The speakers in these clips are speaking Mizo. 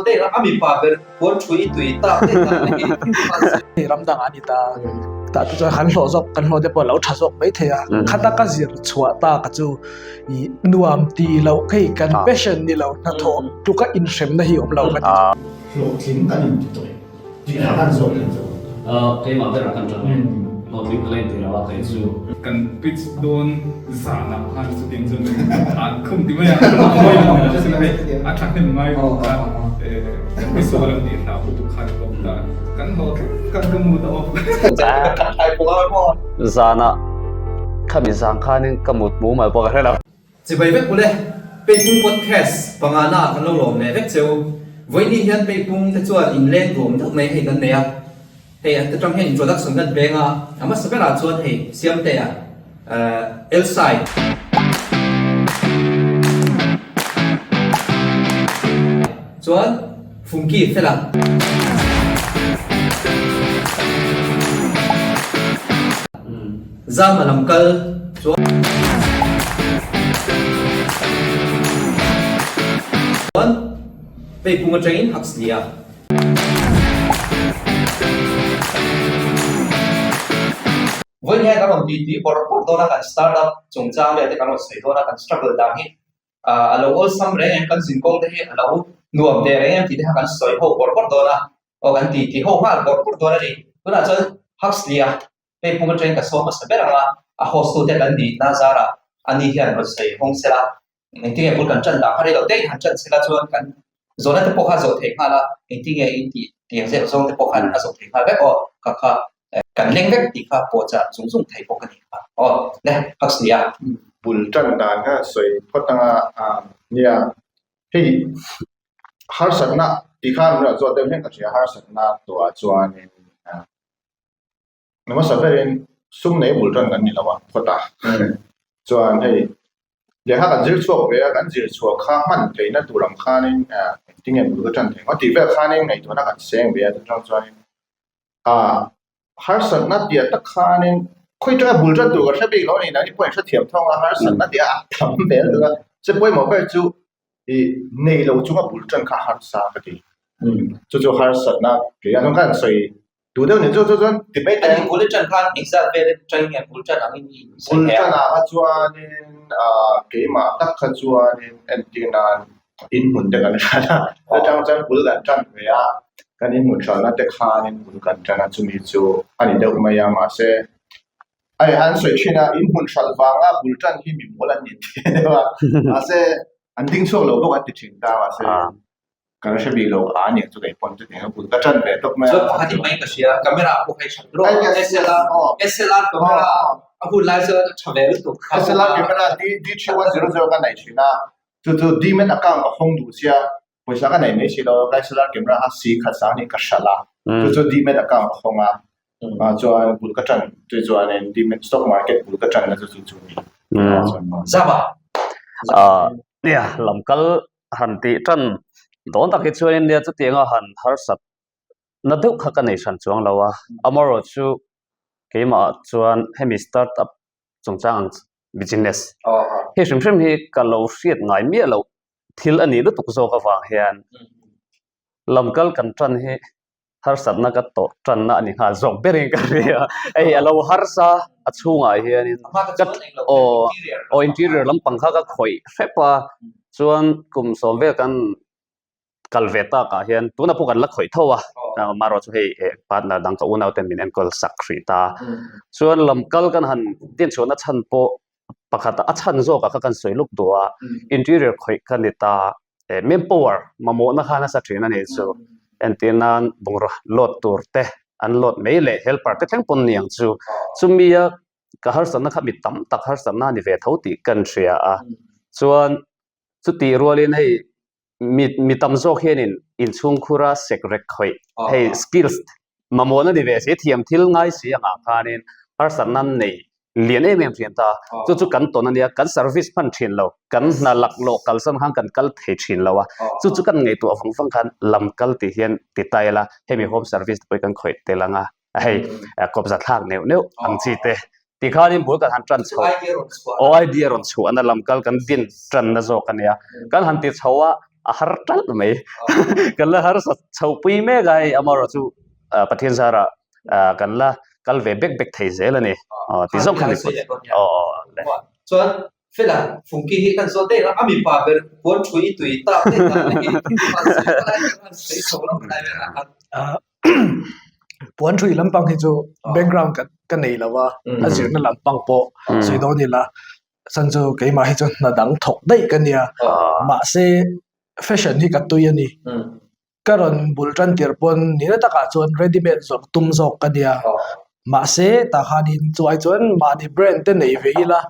daih a, a mipa ber puan thu i tui tak daih dan hi. Ram dangah a ni ta, tah te chuan kan hlawh zawk, kan hlawh te pawh a lo tha zawk mai thei a, khata ka zir chhuah tak chu i nuam ti loh hei kan passion ni lo hnathawh tluka inhremna hi awm lo ka ti. Hlawhtling kan inti tawh em? Tih kha kan zawt leh zawk. Keimah berah kan ṭang e. Hlawhtling ka la inti lo a, kei chu. Kan pitch dawn zanah khan chutiang chuan an khum ti mai a, a mawi lo ni lo sin hei a ṭha hnem ngai bawk a, kan misual ang tih hlau lutuk khan a awm ta, kan hlawhtling kan ka mood a off. Zanah khami zan khanin ka mut mumal pawh ka hre lo. Chibai vek ule, Peipung Podcast pangana ah kan lo lawm leh vek cheu. Vawiini hian Peipung te chuan inleng duam deuh mai hei kan nei a. Hei a atang hian introduction kan peng a, a hmasa berah chuan hei Siamtea, Elsai. Chuan Fungki Fela. Zama lam kal chuan Peipung atangin Huxley a. Vawiin hian kan rawn titi bawrh bawrh dawn a, kan startup chungchang vel te kan rawn sawi dawn a, kan struggle dan hi a lo awlsam reng em, kan zinkawng te hi a lo nuam teh reng em tih te kha kan sawi ho bawrh bawrh dawn a, aw kan titi ho nghal bawrh bawrh dawn a ni. Tunah chuan Huxley a. Hei pum atangin ka sawm hmasa ber ang a, a host tute kan nihna zarah ani hian rawn sawi hawng sela, engtinge bul kan tan dah kha rei loh daih han tan sela chuan kan zawhna te pawh kha a zawh theih nghal a, engtinge in tih tiang zeuh zawng te pawh khan a zawh theih nghal vek aw, kha kha kan leng vek tih kha pawh chah chung chung thei bawk a ni kha aw le Huxley a. Bul tan dan kha sawi phawt anga nia hei harsatna tih khan rawn zawt deuh hlek ka hria harsatna tawhah chuanin. Hmasa berin sum nei bul tan kan ni lo a, phawt a. Chuan hei lehkha kan zir chhuak ve a, kan zir chhuah kha hman theihna tur ang khanin engtinge bul ka tan theih ang a tih vel khanin ngaihtuahna kan seng ve a, chutang chuanin ah harsatna piah tak khanin khawi tanga bul tan tur ka hre bik lo a ni, nangni pawhin hrethiam thawng a harsatna tih a tam vel tuk a, che pawimawh ber chu ih nei lo chunga bul tan kha harsa ka ti. Chu chu harsatna kei a kan sawi Tu deuh ni chu chu chuan ti mai teh. Bul tan khan engzat vel atang nge bul tan angin i sawi thei a? Bul tanah kha chuanin keimah tak kha chuanin entir nan inhmun te kan hran a, atang chuan bul kan tan ve a, kan inhmun hranna te khanin bul kan tan a, chumi chu a ni deuh mai a, mahse a han sawi thin a, inhmun hralh vanga bul tan hi mi mawl an ni tih deuh a, mahse an ding chhuak lo bawk an ti thin ta, mahse. Kan hre bik lo a aniang chu kei pawn chutiang a bul ka tan ve tawp mai a. Chuan pakhat in mai ka hria camera pawh kha i that rawh SLR SLR camera a hun lai chuan a tha ve lutuk. SLR camera D3100 ka nei thin a chu chu Dman account ka hawng duh sia pawisa ka nei mai si lo ka SLR camera kha si khat sang hi ka hralh a chu chu Dman account ka hawng a chuan bul ka tan chu chuanin Dman stock market bul ka tan na chu chu chu ni. Zama. Nia lamkal han tih tan dawn tak hi chuanin nia chutianga han harsat na deuh kha ka nei hran chuang lo a, amaherawh chu keimah ah chuan hemi start up chungchang ang business hi hrim hrim hi ka lo hriat ngai miah loh thil a nih lutuk zawk avang hian lamkal kan tan hi harsatna ka tawh tanna a ni nghal zawk berin ka hria hei a lo harsa a chhungah hianin ka aw aw interior lampang kha ka khawih hrep a chuan kum sawm vel kan kal ve takah hian tunah pawh kan la khawih tho a amaherawh chu hei partner dang ka unau ten min enkawl sak hrih ta chuan lam kal kan han dinchhuahna chhan pawh pakhat a chhan zawkah kha kan sawi luk duh a interior khawih ka ni ta manpower mamawhna kha nasa thin a nih chu entir nan bungraw load tur te an load mai leh helper te thleng pawn ni ang chu chumia ka harsatna kha mi tam tak harsatna a ni ve tho tih kan hria a chuan chutih rualin hei mi mi tam zawk hianin inchhungkhura sekrek khawih hei skills mamawhna ni ve si thiam thil ngai si angah khanin harsatna an nei lian em em thin ta chu chu kan tawn ania kan service hman thin lo kan hna laklawh kalsan khan kan kal thei thin lo a chu chu kan ngaihtuah vang vang khan lam kal tih hian ti ta ila hemi home service te pawh hi kan khawih tel ang a hei kawpza thlak neuh neuh ang chi te tikhanin bul kan han tan chho aw idea rawn chhuahna lam kal kan din tanna zawk ania kan han ti chho a. a har talh mai kan la harsat chho pui mek a hei amaherawhchu Pathian zarah kan la kal ve bek bek thei zel a ni ti zawk kha ni pawh. Chuan Fela Fungki hi kan zawt daih a, a mipa ber puan thui tui tak daih tak mai hi sawi chho lam lai vel ah khan. Puan thui lampang hi chu background ka nei lo a, a zirna lampang pawh sawi dawn ila chan chu keimah hi chu hna dang thawk daih ka nia mahse fashion hi ka tui a ni. Ka rawn bul tan tir pawn nila takah chuan ready made zawrh tum zawk ka nia mahse tah khanin chuai chuan mahni brand te nei ve ila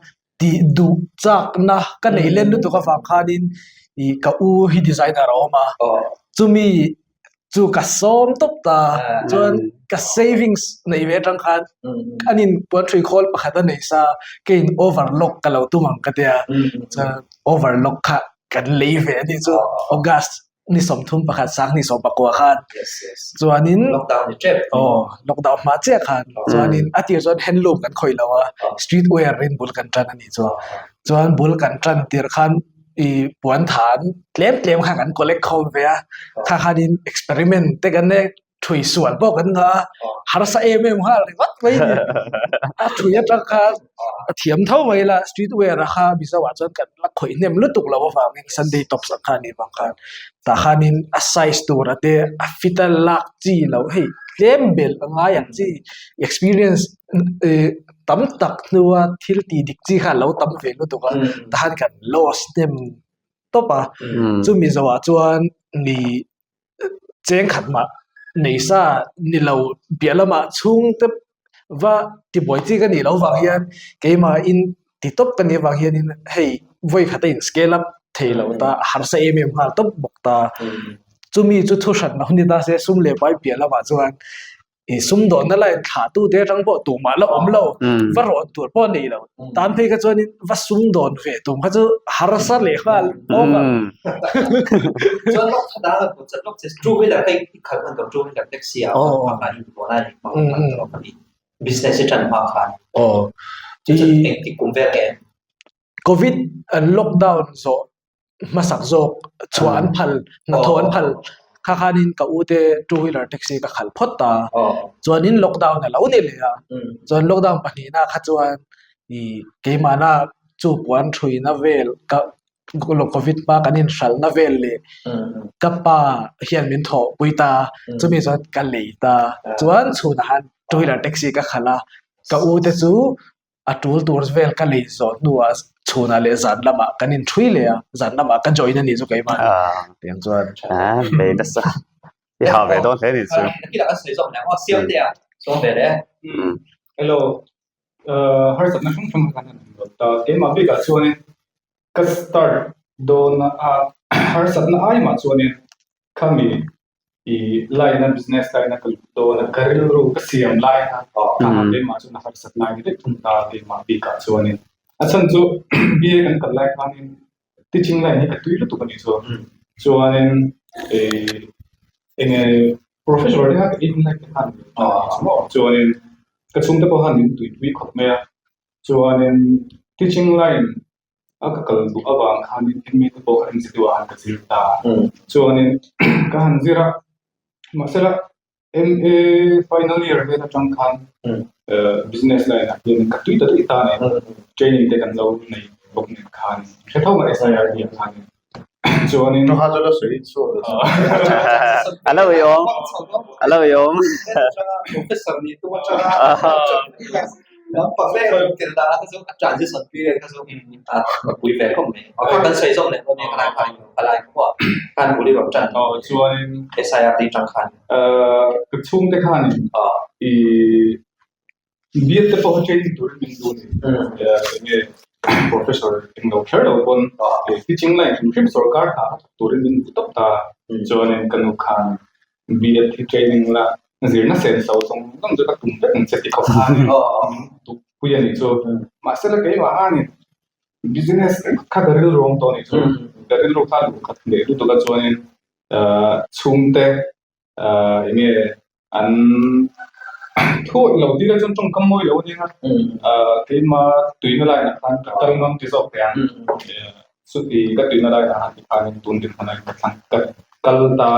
tih duh chakna ka nei len lutuk avang khanin ih ka u hi designer a awm a chumi chu ka sawm tawp ta chuan ka savings neih ve atang khan an in puan hrui khawl pakhat a nei sa keiin overlock ka lo tum ang ka tia chuan overlock kha kan lei ve a nih chu August ni 31 sang ni 19 khan chuanin lockdown ni tep oh lockdown hma chiah khan chuanin a tir chuan handloom kan khawih lo a street wear in bul kan tan ani chu chuan bul kan tan tir khan i puan than tlem tlem kha kan collect khawm ve a kha khanin experiment te kan nei thui sual pawh kan ngah a harsa em em nghal ringawt mai ni a thui atang khan a thiam tho mai la street wear a kha Mizo ah chuan kan la khawih hnem lutuk lo avangin Sunday tops ang kha a nih vang khan tah khanin a size tur a te a fit a lak chi loh hei tlem belh a ngai ang chi experience ih tam tak hnua thil tih dik chi kha a lo tam ve lutuk a tah khan kan loss hnem tawp a chumi zawhah chuan ni cheng khat mah nei sa ni lo piah lamah chhungte va tibuai chi ka nih loh vang hian keimahin ti tawp ka nih avang hianin hei vawi khat a in scale up thei lo ta a harsa em em nghal tawp bawk ta chumi chu thu hran lo ni ta se sum leh pai piah lamah chuan I sumdawnna line thlah tu te atang pawh tumah la awm lo va rawn tur pawh a nei lo tan phei kha chuanin va sumdawn ve tum kha chu harsa leh nghal over chuan lawk kha dang an chat lawk che two wheeler hei i khalh hman tawh two wheeler taxi ah khan in tawh lai business hi tan hma khan aw chu chu engtik kum vel nge covid an lockdown zawh hmasak zawk chhuah an phal hnathawh an phal kha khanin ka u te two wheeler taxi ka khalh phawt ta chuanin lockdown a lo ni leh a chuan lockdown pahnihna kha chuan ih keimahna chu puan thuina vel ka covid hma kan inhralhna vel leh ka pa hian min thawh pui ta chumi chuan ka lei ta chuan chhunah khan two wheeler taxi ka khalh a ka u te chu a tul tur vel ka lei zawh hnuah chhunah leh zan lamah kan inthui leh a, zan lamah ka join a nih chu keimah tiang chuan. Ah, bei nasa. I ha ve dawn hle ni chu. Nakila kan sawi zawk nia aw siam te a sawm ve le. Hello. Harsatna hrang hrang khan an awm ta. Keimah bikah chuanin ka start dawn a harsatna ai mah chuanin khami i line a business line a ka luh dawn a ka rilru ka siam lai kha kha keimah chuan a harsat lai ni daih thung ta keimah bikah chuanin a chhan chu BA kan kal lai khanin teaching line hi ka tui lutuk a nih chu chuanin ih enge professor te kha ka in lai te khan chuanin ka chhungte pawh khan min tuipui khawp mai a chuanin teaching line a ka kal duh avang khanin MA te pawh kha MCQ ah han ka zir ta chuanin ka han zir a mahsela MA final year vel atang khan business line ah hian ka tui ta daih ta a ni training te kan lo nei bawk nen khan hre tho mai SIRD ah khanin chuanin A lo i awm a lo i awm Professor ni tu atanga Lam pang leh rawn tel dan ah kha chu a transition period kha chu a pui ve khawp mai. A kan sawi zawk leh dawn nia khalai khan khalai khua khan bul i rawn tan aw chuanin SIRT tang khan ka chhungte khanin i biak te pawh kha training turin min duh a ni enge professor englo kher lo pawn teaching line hrim hrim sorkar hna kha thawk turin min duh tawp ta chuanin ka nu khan B.Ed hi training la zirna senso zawng zawng chu ka tum vek ang che ti khawp khan min duh pui a nih chu. Mahsela keimah khanin business kha ka rilru awm tawh a nih chu. Ka rilru kha luh khat leh lutuk a chuanin chhungte eng nge an thu awih lo tir a chuan tawngkam mawi lo a nia keima tuina line ah khan ka kal ngam ti zawk teh ang. Chuti ka tuina lai ah khan tikhanin tun dinhmunah in ka thlang ka kal ta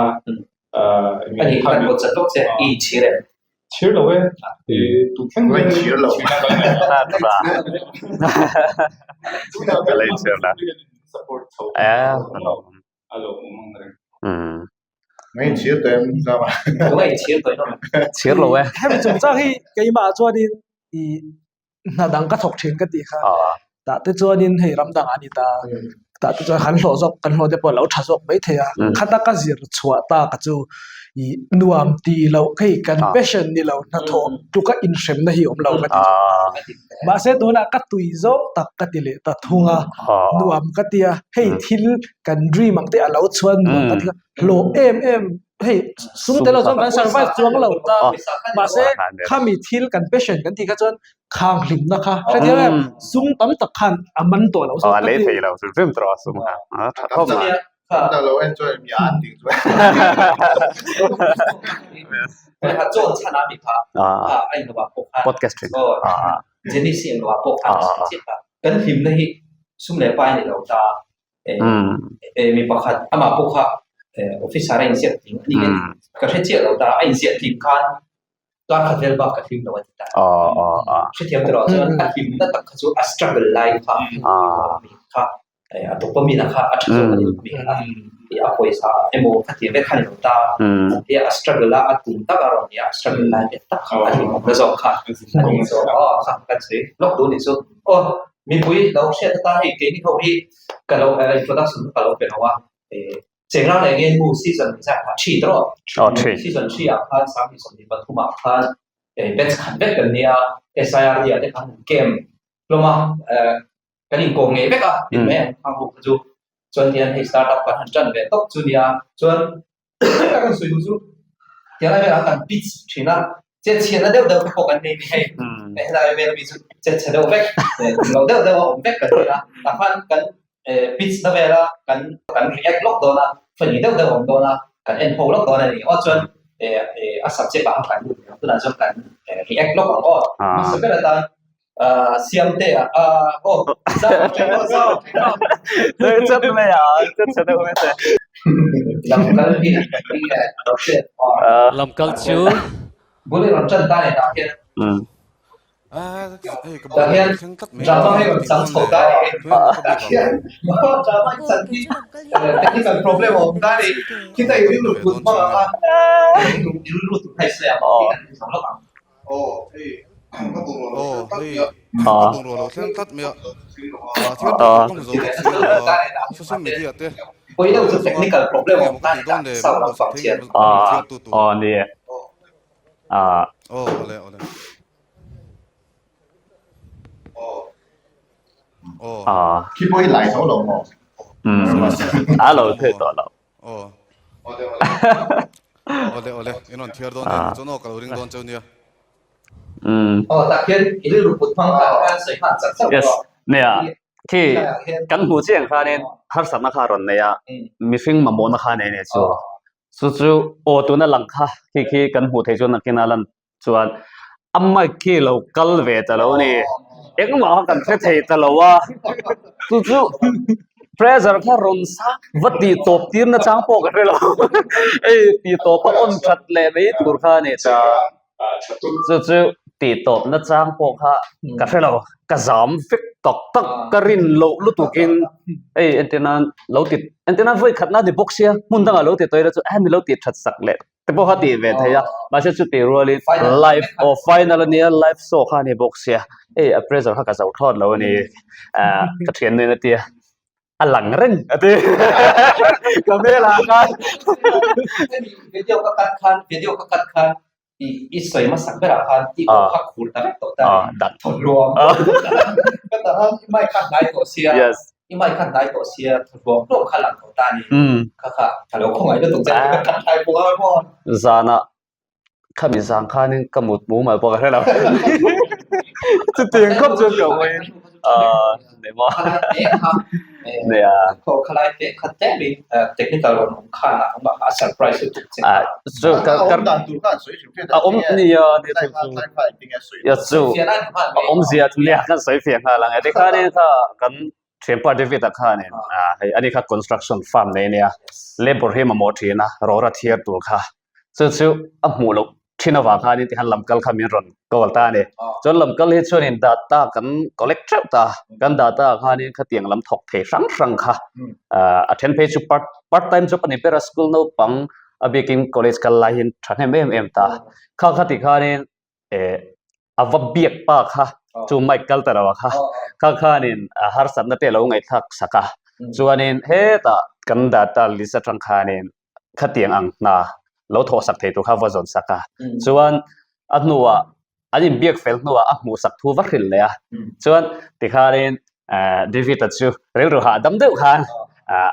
A nih kan pawh chat lawk che i inchhir em? Chhir lo e, i tu thleng La inchhir lo. Ka la inchhir lo. Support chho a lo awm ang reng. Ngai inchhir tawh em Zama? Ngai inchhir tawh em? Chhir lo e. Hemi chungchang hi keimah chuanin i hna dang ka thawk thin ka tih kha tah te chuanin hei ram dangah a ni ta tah te chuan kan hlawh zawk kan hlawh te pawh a lo tha zawk mai thei a khata ka zir chhuah tak a chu ih nuam ti loh hei kan passion ni lo hnathawh tluka inhremna hi awm lo ka ti mahse tunah ka tui zawng tak ka ti leh ta thung a nuam ka ti a hei thil kan dream ang te a lo chhuan nuam ka ti a hlawh em em hei sum te lo chuan kan survive chuang lo ta mahse khami thil kan passion kan tih kha chuan khang hlimna kha hrethiam em sum tam tak khan a man tawh lo a lei thei lo hrim hrim tawh sum kha a tha khawp mai ta lo en chuan mi an ting chuan ha chon chana mi kha a ai no ba pawh kha podcast thin Jenny si no ba pawh kha kan hlimna hi sum leh pai ni lo ta mi pakhat amah pawh kha officer a inziak tling a ni nge ka hre chiah lo ta a inziah tling khan kar khat vel bak ka hlim lo a ti ta hrethiam te erawh chuan a hlimna tak kha chu a struggle lai kha kha a dopamine kha a tha zawk a ni mi kha a pawisa emaw kha ti vek kha ni lo ta a struggle a a tum tak a rawn ni a struggle lai ve tak kha a hlimawmna zawk kha a ni chu aw kha kan sawi lawk duh a nih chu aw Mipui lo hriat atan hei keini ho hi ka lo introduction ka lo pe lo a, Chengrang leh Ngenmu season ni zat kha 3 tawh season 3 ah khan 2023 ah khan batch khat vek kan nia SIRD ah te khan an camp hlawm a, kan inkawm ngei vek a tih mai ang khang ho kha chu chuan tihian hei startup kan han tan ve tawp chu nia chuan Ka kan sawi duh chu tiang lai velah kan pitch thin a, chet chhiatna deuh deuh te pawh kan nei ni hei. Helai vel ami chu chet chhe deuh vek, tum lo deuh deuh a awm vek kan ni a. Tah khan kan pitch na vela kan kan react lawk dawn a, funny deuh deuh a awm dawn a, kan en ho lawk dawn a ni. Aw chuan a subject ah khan kan lut ang tunah chuan kan react lawk ang aw. Hmasa ber atan Siamte ah aw Lamkal hi Lamkal chu Khi pawh hi lai tho lo maw? A lo thei tawh lo. Yes, nia khi kan hmuh chiang khanin harsatna kha a rawn nei a, mihring mamawhna kha a nei a ni chu. Chu chu aw tuna lang kha khi khi kan hmuh theih chuan nakin a lan chuan a mic khi lo kal ve ta lo a ni engmah kha kan hre thei ta lo a chu chu pressure kha rawn sa va tih tawp tir na chang pawh ka hre lo hei tih tawp a on that leh mai tur kha a ni ta chu chu tih tawp na chang pawh kha ka hre lo ka zam vek tak tak ka rin loh lutuk in hei entir nan lo ti entir nan vawi khat na ni bawk sia hmun dangah lo ti tawih ila chu a mi lo tih that sak leh te pawh kha tih ve thei a mahse chuti rualin live aw final ania live show kha a ni bawk sia hei a pressure kha ka zo thlawt lo a ni ah ka thian nuin a tia a lang reng a ti ka hmelah khan video ka cut khan video ka cut khan i i sawi hmasak berah khan i aw kha khur ta vek tawh ta thawhluam ka ta khan i mic kha hnai tawh sia yes I mic kha hnai tawh sia thawhluam hlawm kha lang tawh ta a ni. Kha kha ka lo khawngaih lutuk che ka khat hlai pawh a maw. Zanah khami zang khanin ka mut mu mal pawh ka hre lo. Chutiang khawp chuan ka awm a ni maw. Nia. Khalai te kha tlemin technical rawn awm khan a awm a surprise lutuk che. Chu ka awm dan tur khan sawi hrim hrim a awm nia ni chu ya chu a awmzia chu nia kan sawi fiah nghal ang e. Tikhanin kha kan. Thianpa David-a khanin hei ani kha construction firm nei ania, labour hi mamawh thin a, rawra thiar tur kha. Chu chu a hmuh loh thin avang khanin tikhan lamkal kha min rawn call ta a ni. Chuan lamkal hi chuanin data kan collect teuh ta, kan data ah khanin khatiang lam thawk thei hrang hrang kha a then phei chu part part time job a ni ber a, school naupang a bikin college kal lai hian thahnem em em ta. Kha kha tikhanin eh a va biak pa kha chu mic kal ta lo a kha kha khanin a harsatna te lo ngaihthlak sak a chuanin hetah kan data list atang khanin khatiang ang hna lo thawh sak thei tur kha va zawn sak a chuan a hnuah an inbiak fel hnuah a hmuh sak thu va hrilh leh a chuan tikhanin eh David-a chu rilru hahdam deuh khan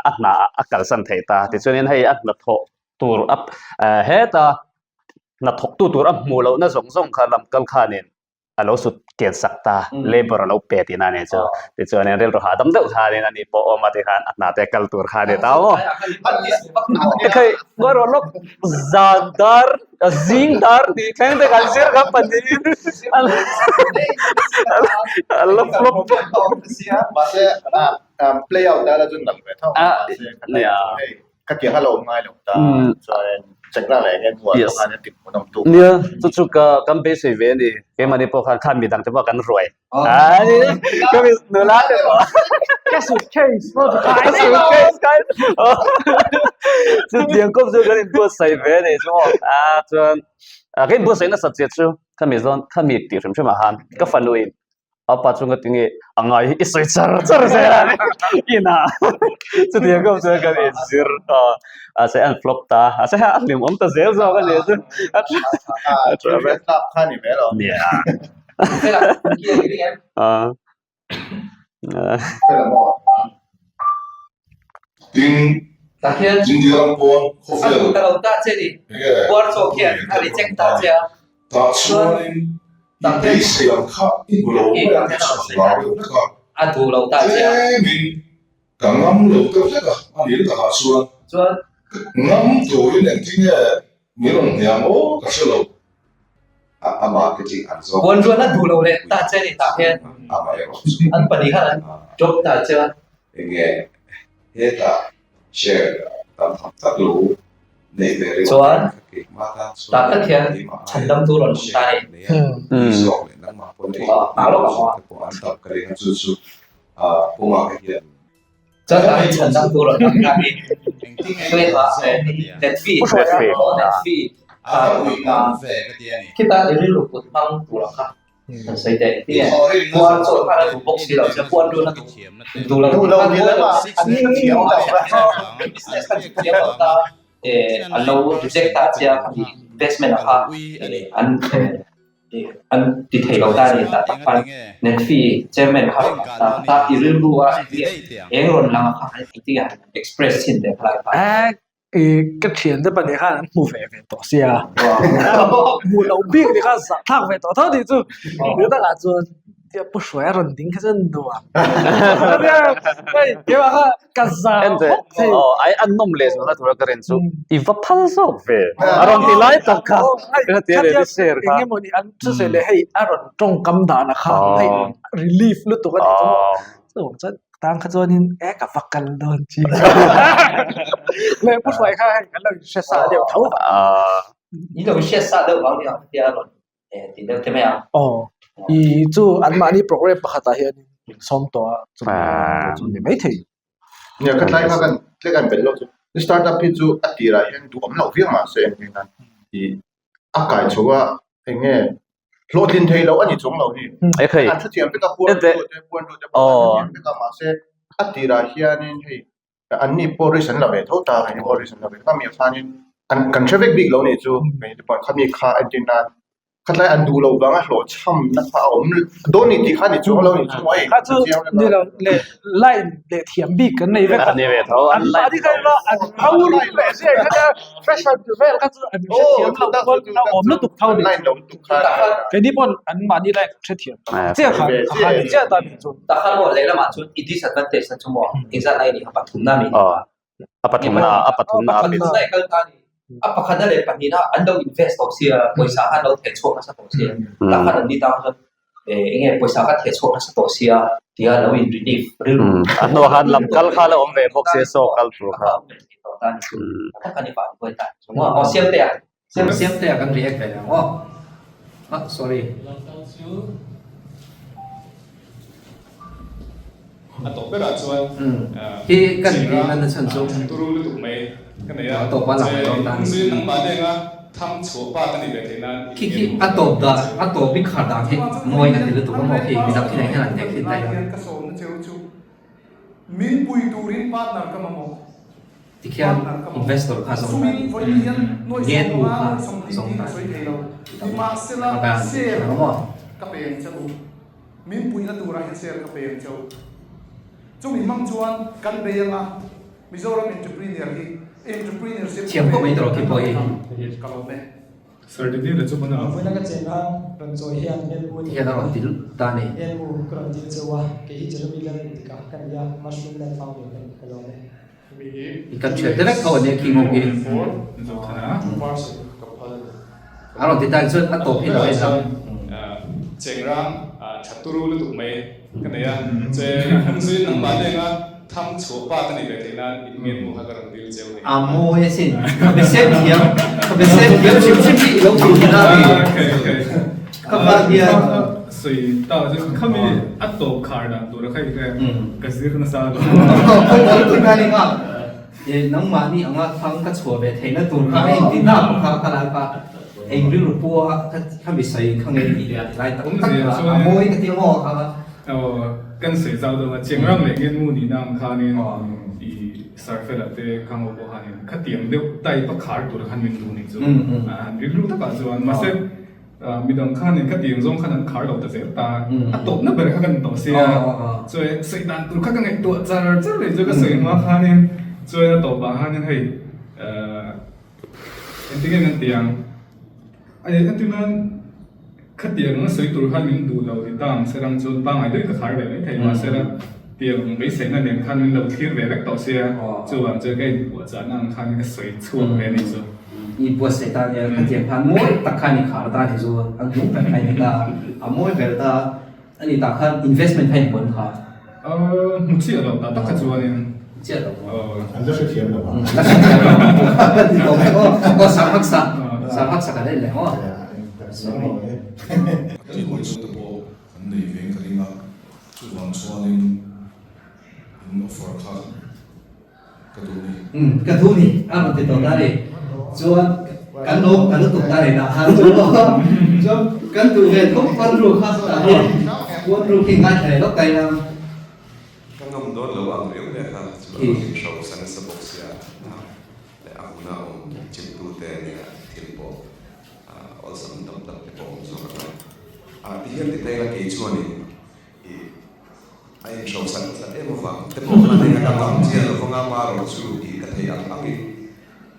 a hna ah a kalsan thei ta tichuanin hei a hnathawh tur a heta hnathawktu tur a hmuh lohna zawng zawng kha lam kal khanin a lo sut ken sak ta labour a lo pe tihna a nih chu tichuanin rilru hahdam deuh khanin ani pawh awm a tikhan a hna te kal tur kha a ni ta maw ekhei ngawi rawh lawk zan dar zing dar tih thleng te kan zir kha pahnihin a la flop mahse play out dala chu nalh ve tho mahse Ka tiang a lo awm ngai lo ta chuan chekna leh enge hnuah pawh khan a ti hmuhnawm tu. Nia, chu chu ka kan beisei ve a ni. Keimahni pawh khan khan midang te pawh kan ruai. Ai, ka mi nula te pawh. Ka suitcase pawh chu kai Ka suitcase kai. Chu tiang kawp chu kan inbuatsaih ve a ni chu maw. A chuan ka inbuatsaih nasat zia chu ka mi zawn ka mi tih hrim hrim ah khan ka fanu in Apa chu nga tinge a ngai hi i sawi char char zel a inah chutiang kawp chuan kan inzir a se an flop ta a se a hlim awm ta zel zawk a ni chu a tha ve tak kha ni mai lo nia Tin, India ram pawn khawvel tah chuanin i beisei ang kha i hmu lo mai ang tih chu ka hlau deuh hlek a. Tlemin ka ngam lo deuh hlek a, a nih takah chuan ngam turin engtin nge min rawn hniam aw ka hre lo. An ti thei lo ta a ni tah tak khan Netfi chairman kha rawn ta ta i rilru a eng rawn lang a kha han ti ti a express chin leh khalai kha. I ka thian te pahnih khan an hmu ve ve tawh sia hmuh loh bik ni kha zah thlak ve tawh tho tih chu ni takah chuan tia pu hruai a rawn ding kha chuan nuam hei keimah kha ka zah hawk thei aw ai an nawm leh zualna tura ka rin chu i va phal zawk ve a rawn ti lai tak kha ka tia leh share kha eng emawni an thusawi leh hei a rawn tawngkam dan a kha hei relief lutuk a ni chu chuvang chuan tan kha chuanin e ka va kal dawn chi leh pu hruai kha hei kan lo inhre sa deuh tho va i lo hriat sa deuh vang ni ang tia a rawn ti deuh te mai ang aw i chu anmahni program pakhatah hian min sawm tawh a chu chu ni maithei Nia ka tlai kha kan tlek an belh loh chu startup hi chu a tirah hian duhawm loh viau mahse engtin a i a kai chho a eng nge hlawhtlin thei loh a ni chung lo hi an hrethiam vek a puan tu te puan tu te pawh an hrethiam vek a mahse a tirah hianin hei anni pawh risk an la ve tho ta kei pawh risk an la ve tho ta mi ah khanin an kan hre vek bik lo nih chu kei te pawh khami kha entir nan Khatlai an duh loh vanga hlawhchhamna kha a awm dawn ni tih kha ni chuang lo ni chu maw ei Kha chu ni lo le line leh thiam bik kan nei vek a. Ni ve tho an mahni kha ila an ho rum leh zia kha nia fresher ti vel kha chu an hrethiam lo pawn a awm lutuk tho ni line lo lutuk kha keini pawn an mahni line kan hrethiam chiah kha kha ni chiah ta ni chu. Takhan maw lehlamah chuan i disadvantage na chu maw engzat lai ni kha pathumna mi ni. A pathumna a pathumna a pathumna i kal ta ni. A pakhatna leh pahnihna an lo invest tawh sia, pawisa kha an lo theh chhuak nasa tawh sia. Tah khan an ni ta chuan eng nge pawisa kha theh chhuak nasa tawh sia. Tia lo in relief rilru. A hnuah khan lam kal kha la awm ve bawk se saw kal tur kha. Siamtea kan react ve ang aw. Ah sorry. A tawp berah chuan Hi kan tih lan na chhan chu turu lutuk mai ka nei a a tawp a lang dawn ta ni. Nangmah lenga thang chhuah pa ka nih ve theih nan Khi khi a tawp dan a tawp i khar dan hi mawi ka ti lutuk a maw khi midang khi nen hian an tehkhin daih a. Ka sawmna cheu chu min pui turin partner ka mamawh. Tikhian investor kha zawng ta ni ngen mu kha zawng ta ni a ban thiam a maw. Ka peng che u. Min puihna turah hian share ka pe ang che u. Chumi hmang chuan kan bei anga Mizoram entrepreneur hi entrepreneurship Thiam khawp mai tawh khi pawh hi. Ka lawm e. Certificate chu hman a. Vawiina ka cheng khan rawn chawi hian Melbu Ti hian a rawn til ta ni. Melbu ka rawn til cheu a, kei hi Jeremy Lalrindika ka ni a, Mushroom Land founder ka ni, ka lawm e. I kan thian te vek tho ania khi ngawk hi. A rawn ti tan chuan a tawp hi lo en ang. Chengrang tha turu lutuk mai ka nei a, che hmangzui nangmah lenga tham chhuah pa ka nih ve theih nan in ngen mu kha ka rawn dil cheu ni. A mawi asin, ka be sem thiam, ka be sem thiam hrim hrim hi i lo tih thin a ni. Ka hmar hian. Sawi ta chu khami a tawp khar dan tur a kha i ka zir nasa lo. Nangmahni anga thang ka chhuah ve theihna tur kha a inti na bawk a, khalai kha eng rilru pawh a khami sawi kha ngei tih leh a ti lai tak tak kha a mawi ka ti maw kha. Aw kan sawi zau deuh a, Chengrang leh Ngenmu nihna ang khanin i Sarfela te kha ngaw pawh khanin khatiang deuh type a khar tur khan min duh nih chu rilru takah chuan mahse Midang khanin ka tiang zawng khan an khar lo ta zel ta. A tawpna ber kha ka ni tawh sia. Chuai sawi dan tur kha ka ngaihtuah char char leh chu ka sawi hma khanin chuai a tawpah khanin hei engtin nge kan ti ang. Ai entir nan khatiang anga sawi tur khan min duh lo ti ta ang serang chuan pangngai deuhin ka khar ve mai thei mahsela tiang beiseina nen khan min lo thlir ve vek tawh sia. Chuvang chuan ka inpuahchahna ang khan ka sawi chhuak ve a nih chu. I buatsaih ta nia khatiang khan mawi tak khan i khar ta ni chu a nung tak kha i ni ta a mawi ber ta a ni tah khan investment kha in vawn kha. Hmu chiah lo ta tak kha chuanin. Hmu chiah lo. An la hrethiam lo a. La hrethiam lo. Ka ti tawh mai aw. Aw Sarhaksa Sarhaksa kan en leh aw. Sorry. Tih hawi chu te pawh kan nei veng ka ring a, chuvang chuanin in offer kha Ka duh ni. Umm ka duh ni a rawn ti tawh ta ni. Chuan kan lo kan lutuk ta reng ah khan chu chuan kan duh ve tho puan ru kha tah hian puan ru khi ngaithla leh lawk ta ila. Ka ngam dawn lo ang riau mai kha chu a rawn inhro sa nasa bawk sia leh a huna awm chilhtute nia thil pawh awlsam tam tak te pawh awm zawk a ngai. Tihian ti ta ila kei chuanin I a inhro sat sat em avang te pawh khan hei a ka ngam chiah lo vanga marawh chu i ka theih ang angin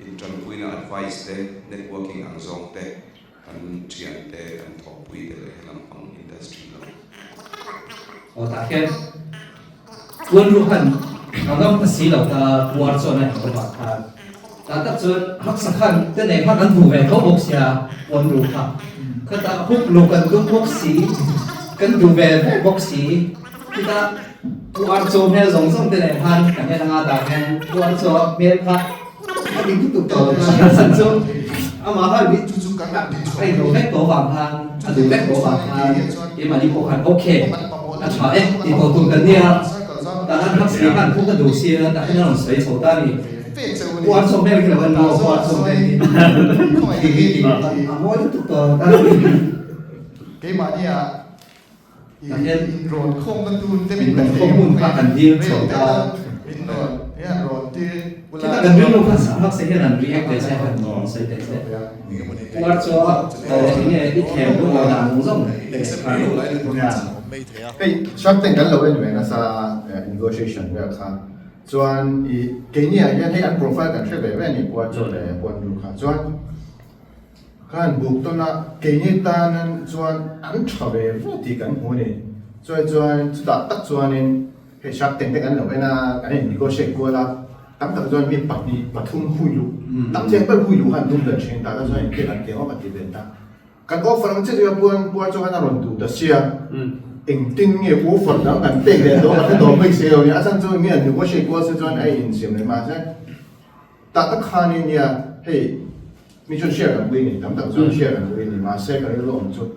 intanpuina advice te networking ang zawng te kan thian te kan thawhpui te leh helam pang industry lam. Aw tah hian puan ru khan a ngam ta si lo ta puar chuan a inhro vang khan tah tak chuan hmaksa khan te nei khan an hmu ve tho bawk sia puan ru kha khatah huk lu kan tum bawk si kan duh ve ve bawk si chutah puar chaw hmel zawng zawng te nei khan kan en anga tah hian puar chaw hmel kha a dik lutuk tawh lo kha chhan chu amah khan a inhro vek tawh vang khan a duh vek tawh vang khan keimahni pawh khan okay a tha e tih tawh tur kan nia tah khan hak si khan phuk a duh sia tah hian a rawn sawi chho ta a ni. Puar chawm hmel khi lo en maw puar chawm hmel hi a mawi lutuk tawh ta Keimahnia Tah hian inrawn khawmna tur te min inrawn khawm hun kha kan dil chho ta Chutah kan rilru kha hak se hian an react ve se han sawi teh se Puar chaw eng nge i thlem lung aw dan zawng zawng Hei Shark Tank kan lo en ve nasa negotiation vel kha. Chuan i keini ah hian hei an profile kan hre ve ve a ni puan chaw leh puan ru kha chuan khan buk tawn a keini tan chuan an tha ve ve tih kan hmu a ni chuai chuan chutah tak chuanin hei shark tank te kan lo en a kan in negotiate kual a tam tak chuan mi pahnih pathum hui luh tam chiang ber hui luh khan tum ber thin tah chuan engtin an ti ang a ka ti ve ta kan offer ang chiah chiah puan puan chaw khan a rawn duh ta sia. Engtin nge offer dang kan pek leh dawn a hre tawh bik si lo nia, a chhan chu enge an negotiate kual se chuan a insiam leh mahse tah tak khanin nia hei mi chuan share kan pui a ni, tam tak chuan share kan pui a ni mahse ka rilru awm chu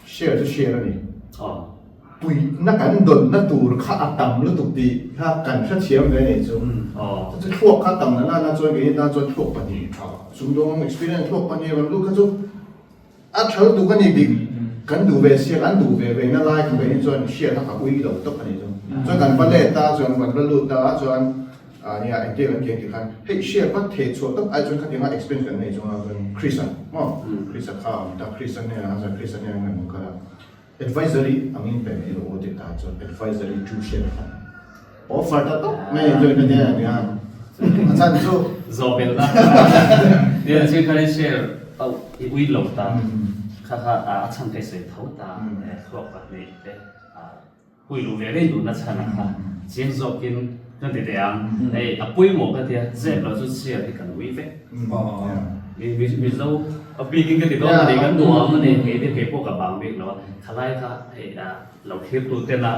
share chu share a ni, puihna kan dawnna tur kha a tam lutuk tih kha kan hrethiam ve a nih chu, chu chu thluak kha tam na nana chuan keini tan chuan thluak pahnih tha sumdawng experience thluak pahnih rawn lut kha chu. A tha lutuk a ni dik, kan duh ve sia, kan duh ve ve na lai kha keini chuan hriat a ka ui lo tawp a ni chu. Chuan kan va let a, chuan kan va lut a, chuan nia engtia kan keng tih khan hei hriat va theh chhuah tawp ai chuan khatianga experience kan nei chuan chuan Chris-a maw Chris-a kha a awm ta, Chris-a hnenah chuan Chris-a hnenah kan kal a. Advisory angin pe mai rawh u tih tah chuan advisory tu hriat kha offer ta tawp mai a join ania a nia a chhan chu Zawhbelhna nia chu kha share auh i ui lo ta kha kha a chhan ka i sawi tho ta thluak pahnih te hui luh ve reng duhna chhan a kha chiang zawkin kan ti teh ang hei a pawimawh ka tia zep lo chu share hi kan ui vek. Mizo a bikin ka ti dawn a ni, kan nuam a ni, kei te kei pawh ka bang bik lo a, khalai kha hei lo thlir tu ten a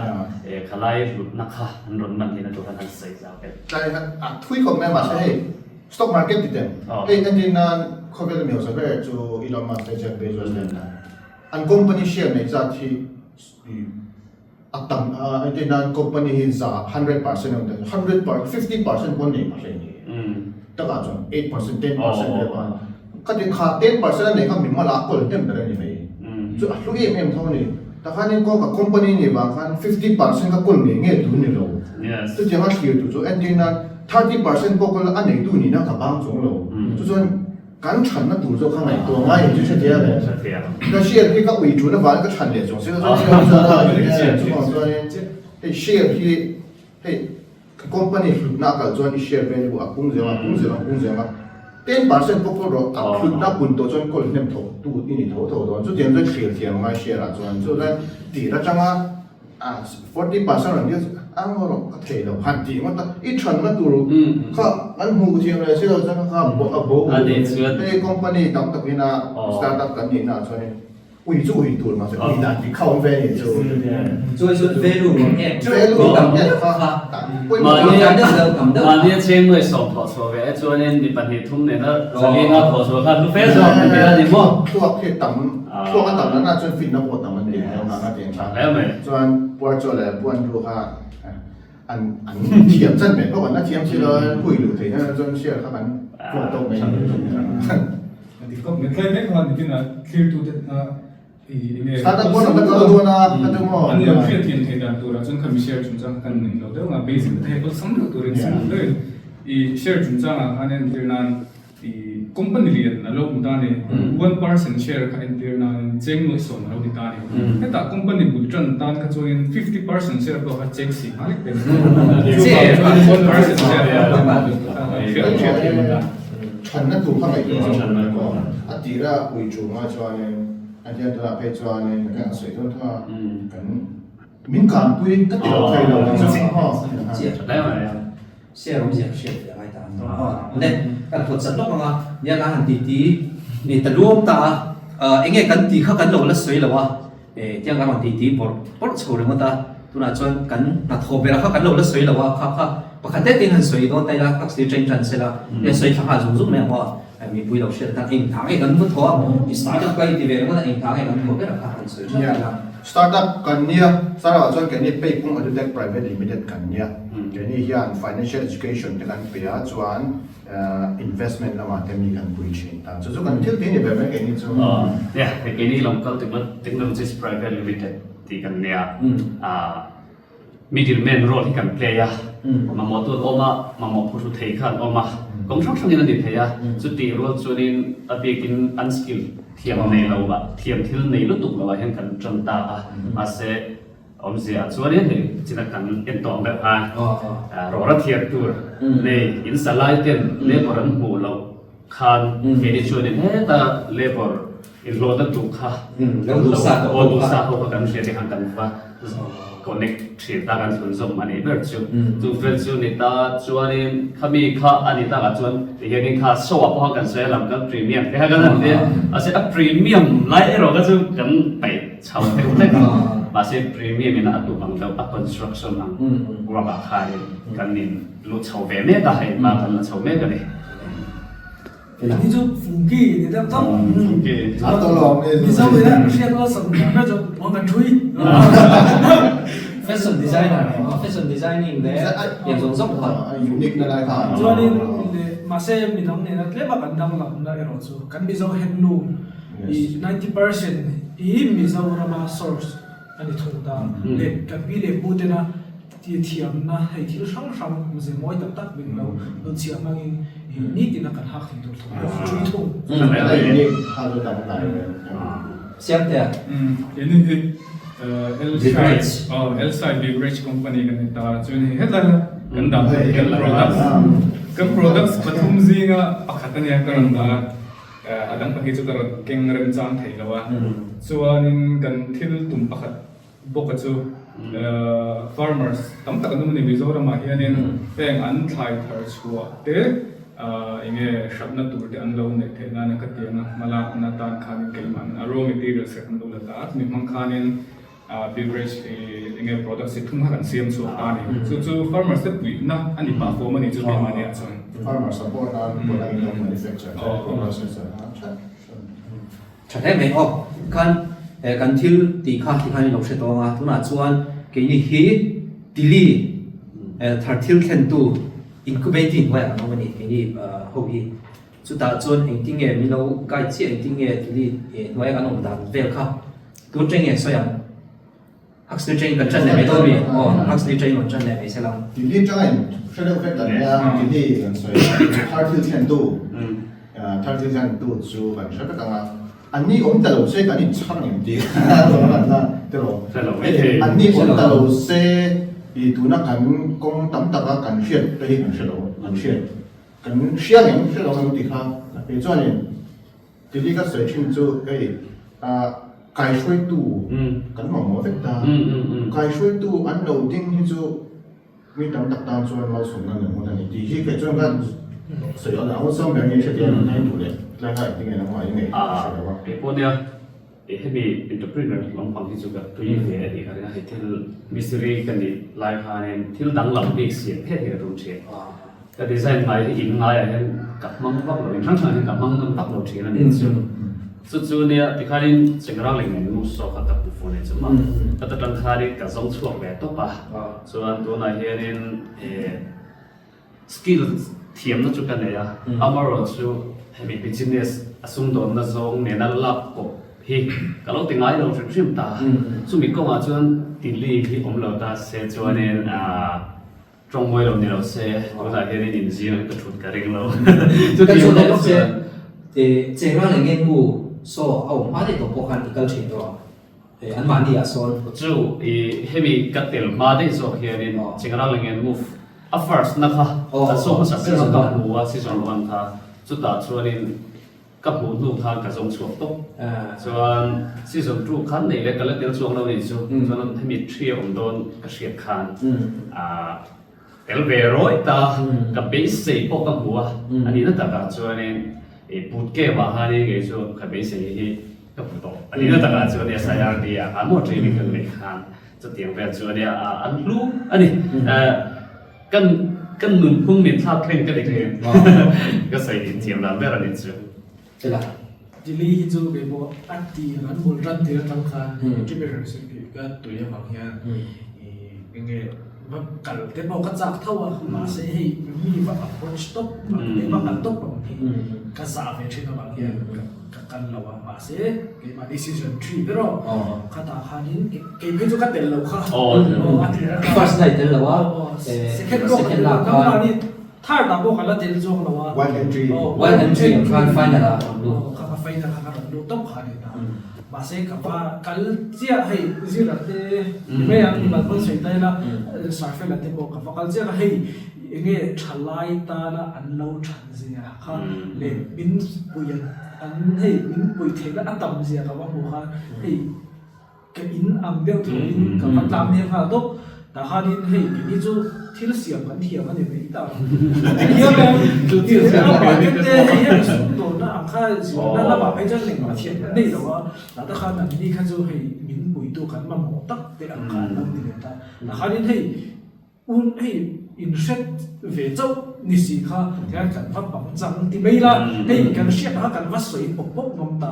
khalai hlutna kha an rawn man thin a chu khan an sawi zau vel. Tlai kha a thui khawp mai a mahse hei stock market ti ten hei entir nan khawvel mi hausa ber chu Elon Musk te Jeff Bezos te an ni a, an company share neih zat hi A tam a, entir nan company hi za 100% a awm ta, 100 per 50% pawh an nei pha hle ni. Takah chuan 8% 10% vel pawh an Khatin kha 10% a neih kha mimal a kawl hnem ber a ni mai. Chu a hlu em em tho a ni. Takhanin kawng ka company nih vang khan 50% ka kawl ngei ngei tur ni lo. Chutianga thlir tur chu entir nan 30% pawh kawl a neitu nihna ka bang chuang lo. Chu chuan Kan chhanna tur zawk kha ngaihtuah ngai in chu hretia le. Ka share hi ka ui tun avangin ka chhan leh chuang si lo chuan chuvang chuanin hei share hi hei company hlutna a kal chuan i share value a pung zel a pung zel a pung zel a 10% pawh kawl rawh a hlutna pun tawh chuan kawl hnem thawk tu i ni tho tho dawn chutiang chuan thlir thiam a ngai share ah chuan chuan tir atanga A 40% rawn dil a ngaw rawh ka thei lo han tih ngawt a, i thanna tur kha an hmuh thiam leh si lo chuan kha a bo hei company tam takin a startup kan nihna ah chuanin ui chu ui tur mahse ui dan tih kha awm ve a nih chu. Chuan chuan value rawn em value tam deuh kha Mahni a cheng nuai sawm thawh chhuah ve e chuanin mi pahnih thum nena zalinga thawh chhuah kha hlu fe zawk an ti a ni maw? Thluak hi tam Thluak a tam nana chuan finna pawh a tam a ni eng ang a ti ang kha. Chuan puar chaw leh puan ru kha an an thiam chan ve bawk an la thiam si lo a hui luh theih nana chuan share kha kan hlawk tawk mai a ni. Dik khawp mai. Tlai mek khan nitin a thlir tu te kha i enge Startup pawn an la kal dawn a ka ti maw. An lo hriat thiam theih dan turah chuan kha mi share chungchang kha kan nei lo deuh ang a basic te hei awlsam deuh turin simple deuhin i share chungchangah khan entir nan I company lian a lo hmu ta a ni. 1% share kha entir nain cheng nuaih sawm a lo ni ta a ni. Hetah company bul tan tan kha chuanin 50% share pawh kha cheng si nghal lek pek a ni. Chuvang chuan 1% share kha hriat hriat thiam a ta. Thanna tur kha ngaihtuah a ni maw? A tira ui chunga chuanin a hian tunah phei chuanin kan sawi dawn thung a, kan min kanpui ka ti lo thei lo ang chu. Share awmzia ka hriat ve a ngai ta a. Le, kan phawt chat lawk ang a, nia kan han titi ni ta luam ta a, eng nge kan tih kha kan lo la sawi lo a, tiang kan rawn titi bawrh bawrh chho ringawt a, tunah chuan kan hnathawh berah kha kan lo la sawi lo a, kha kha pakhat te tin han sawi dawn ta ila, kha thil ṭain ṭan sela, nia sawi thla nghal zung zung mai ang aw, mipui lo hriat atan eng thang nge kan va thawh a, i startup ka inti ve ringawt a, eng thang nge kan thawh berah kha han sawi ṭhat ila. Startup kan nia, startup ah chuan keini Peipung Edutech Private Limited kan nia. Keini hian financial education te kan pe a, chuan investment lamah te mi kan pui thin ta. Chu chu kan thil tih a ni ber mai keini chu. Nia, hei keini Lamkal Technologies Private Limited tih kan nia. Middle man role hi kan play a, mamawh tu an awm a, mamawh phuhru thei kha an awm a, kawng hrang hrangin a ni thei a, chutih rual chuanin a bikin unskill thiam nei lo ah, thiam thil nei lutuk lo ah hian kan tan ta a, mahse awmzia ah chuanin hei china kan en tawh ang deuh khan rawra thiam tur nei in sa lai ten labour an hmuh loh khan keini chuanin heta labour inhlawhna duh kha aw duhsa ho kha kan hria te khan kan va connect thin ta kan thlunzawm a nih ber chu chu fel chu ni ta chuanin khami kha a ni takah chuan tihianin kha show ah pawh khan kan sawi a lam kan premium te kha kan han tia mahse a premium lai erawh kha chu kan paih chho deuh hlek a. Mahse premium in a tum ang deuh a construction ang work ah khanin kan in lut chho ve mek a, hei hma kan la chho mek a ni. Ni chu Funky ni deuh tawp. Funky. Mizo ina hriat awlsam dan ber chu puan kan thui. Fashion designer fashion designing leh pian zawng zawng kha. Unique na lai kha. Chuanin leh mahse midang nena tlema kan danglamna erawh chu kan Mizo handloom i 90% i Mizorama source a ni thung ta. Leh kan pi leh pu tena Ti thiamna hei thil hrang hrang ze mawi tak tak min lo nun chhiah hmangin i nitin a kan hak thei tur thawm pawh a ṭui thung. Siamtea. Ini hi Elsai oh Elsai Beverage Company kan ni ta chuan hei hetlai a kan dah thei kan products kan products pathum zinga pakhat ania ka rawn dah a a dang pahnih chu ka rawn keng remchang thei lo a chuanin kan thil tum pakhat Bawka chu farmers tam tak an awm a ni Mizoramah hianin heng an thlai thar chhuah te eng nge hratna tur te an lo neih theih nana ka tiang a hmalakna tan khanin keimahni a raw materials te kan lo la ta a chumi hmang khanin beverage eng nge products chi thum kha kan siam chhuak ta a ni chu chu farmers te puihna a ni pah fawm a ni chu keimahni ah chuan. Farmer support nan product in lo manufacture te processor a tha. Tha hle mai aw. Khan kan thil tih kha ti khan i lo hre tawng a, tunah chuan keini hi Tili thar thil thlentu incubating hnuaiah kan awm a ni keini ho hi. Chutah chuan engtin nge min lo guide chiah engtin nge Tili hnuaia kan awm dan vel kha tun teng nge sawi ang. Huxley train kan ṭan leh mai dawn mi? Aw, Huxley train rawn ṭan leh mai se lang. Tili ṭanga in hre deuh vek dan mai a, tili kan sawi a, thar thil thlentu, thar thil thlentu chu kan hre vek ang a, anni awm ta lo se kan inchhar ngem tih a rawn lan na tiraw? Anni awm ta lo se i tuna kan kawng tam taka kan hriat te hi kan hre lo, kan hriat, kan hria ngem hre lo ngem tih kha kei chuanin Tili ka sawi thin chu hei kaihruaitu kan mamawh vek ta, kaihruaitu an lo ding hi chu mi tam tak tan chuan malsawmna an hmun a ni tih hi kei chuan ka sawi a awlsam ber nge hriat hian an duh leh tlai kha engtin nge nangmah i ngaih ka hre lo a. Kei pawh nia hemi entrepreneur lampang hi chu ka tui ve a nih ka ring a, hei thil mistiri ka nih lai khanin thil danglam bik siam phet hi ka tum thin. Ka design ngai hi in ngaiah hian ka hmang vak lo, in hrang hrangah hian ka hmang nawn vak lo thin a nih chu. Chu chu nia tikhanin Chengrang leh Ngenmu saw kha ka hmu fuh leh chu mah. Ka ta tang khanin ka zawng chhuak ve tawp a, chuan tunah hianin eh skill thiamna chu ka nei a, amaherawhchu hemi business a sumdawnna zawng nena lak kawp hi ka lo ti ngai lo hrim hrim ta. Chumi kawngah chuan tili hi awm lo ta se chuanin ah. Tawng mawi lo ni lo se, tunah hian in inzir ka thut ka ring lo. Ka chhun leh lawk che, Chengrang leh Ngenmu saw a awm hma daih tawh pawh khan i kal thin tawh ang, anmahni ah sawn. Chu i hemi ka tel hma daih zawk hianin Chengrang leh Ngenmu a first na kha an saw hmasa ber a ka hmu a season one kha chutah chuanin Ka hmuh hnu khan ka zawng chhuak tawp. Chuan season 2 khan nei leh ka la tel chuang lo nih chu. Chuan hemi ṭhi a awm dawn ka hriat khan tel ve rawih ta. Ka beisei pawh ka hmu a. A nihna takah chuanin boot camp ah khanin kei chu ka beisei hi ka hmu tawh. A nihna takah chuan SIRD ah khan maw training kan neih khan chutiang vel chu ania an hlu a ni. Kan kan nunphung min thlak thleng ka ni thin. Ka sawi thiam dan ber a ni chu. Chela. Delhi hi chu kei pawh a tir an bul tan tir atang khan entrepreneurship hi ka tui avang hian eng nge va kal te pawh ka chak tho a mahse hei mi va approach tawp ang va kal tawp ang hi ka zah ve thin avang hian ka kal lo a mahse keimah decision tree ber aw khatah khanin Kei phei chu ka tel lo kha. First night tel lo a, second pawh ka tel lo. Nangmahni third ah pawh ka la tel chuang lo a. One entry. One entry ang khan final ah rawn lut. Kha ka final kha ka rawn lut tawp kha ni ta. Mahse ka va kal chiah hei zira te ni mai ang mimal pawn sawi ta ila Sarfela te pawh ka va kal chiah a hei enge thalai tana an lo than zia kha leh min pui an hei min pui theihna a tam zia ka va hmu kha hei Ka in ang deuh thuin ka va tlang nel nghal tawp. Tah khanin hei keini chu thil siam kan thiam a ni mai ta. Thiam em? Chu thil siam kan thiam te hei hian sum dawn. tuna ang kha zirna lamah phei chuan engmah thiam an nei lo a, tah te khan an ni kha chu hei min puitu kan mamawh tak te ang kha an lo ti ve ta. Tah khanin hei un hei inhret ve chauh ni si kha tihian kan va bang chang ti mai la, hei kan hriat ang kha kan va sawi pawp pawp ngam ta,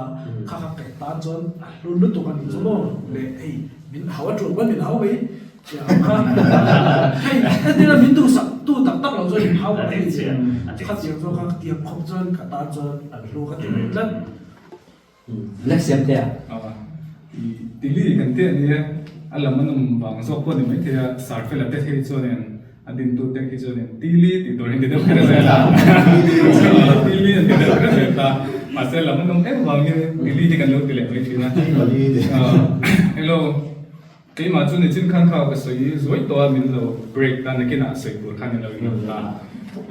kha kha kaih tan chuan a hlu lutuk a ni chu maw le hei min hau a tul pawn min hau mai. Hei hetia min duhsak tu tak tak lo chuan in hau a ni khatiang chuan kha tiang khawp chuan ka tan chuan an hlu ka ti ve tlat. Lek siam te a. Tili kan tih a nia, a lam an awm vang zawk pawh a ni maithei a, Sarfela te hi chuanin a dintu te khi chuanin Tili tih tur hi an ti deuh kher zel a, Tili an ti deuh kher zel ta, mahse lam an awm em vangin Tili hi kan lo ti leh mai thin a. Hello. Keimah chu nichin khan kha ka sawi zuai tawh a, min lo break ta nakinah sawi tur khan min lo inawm ta.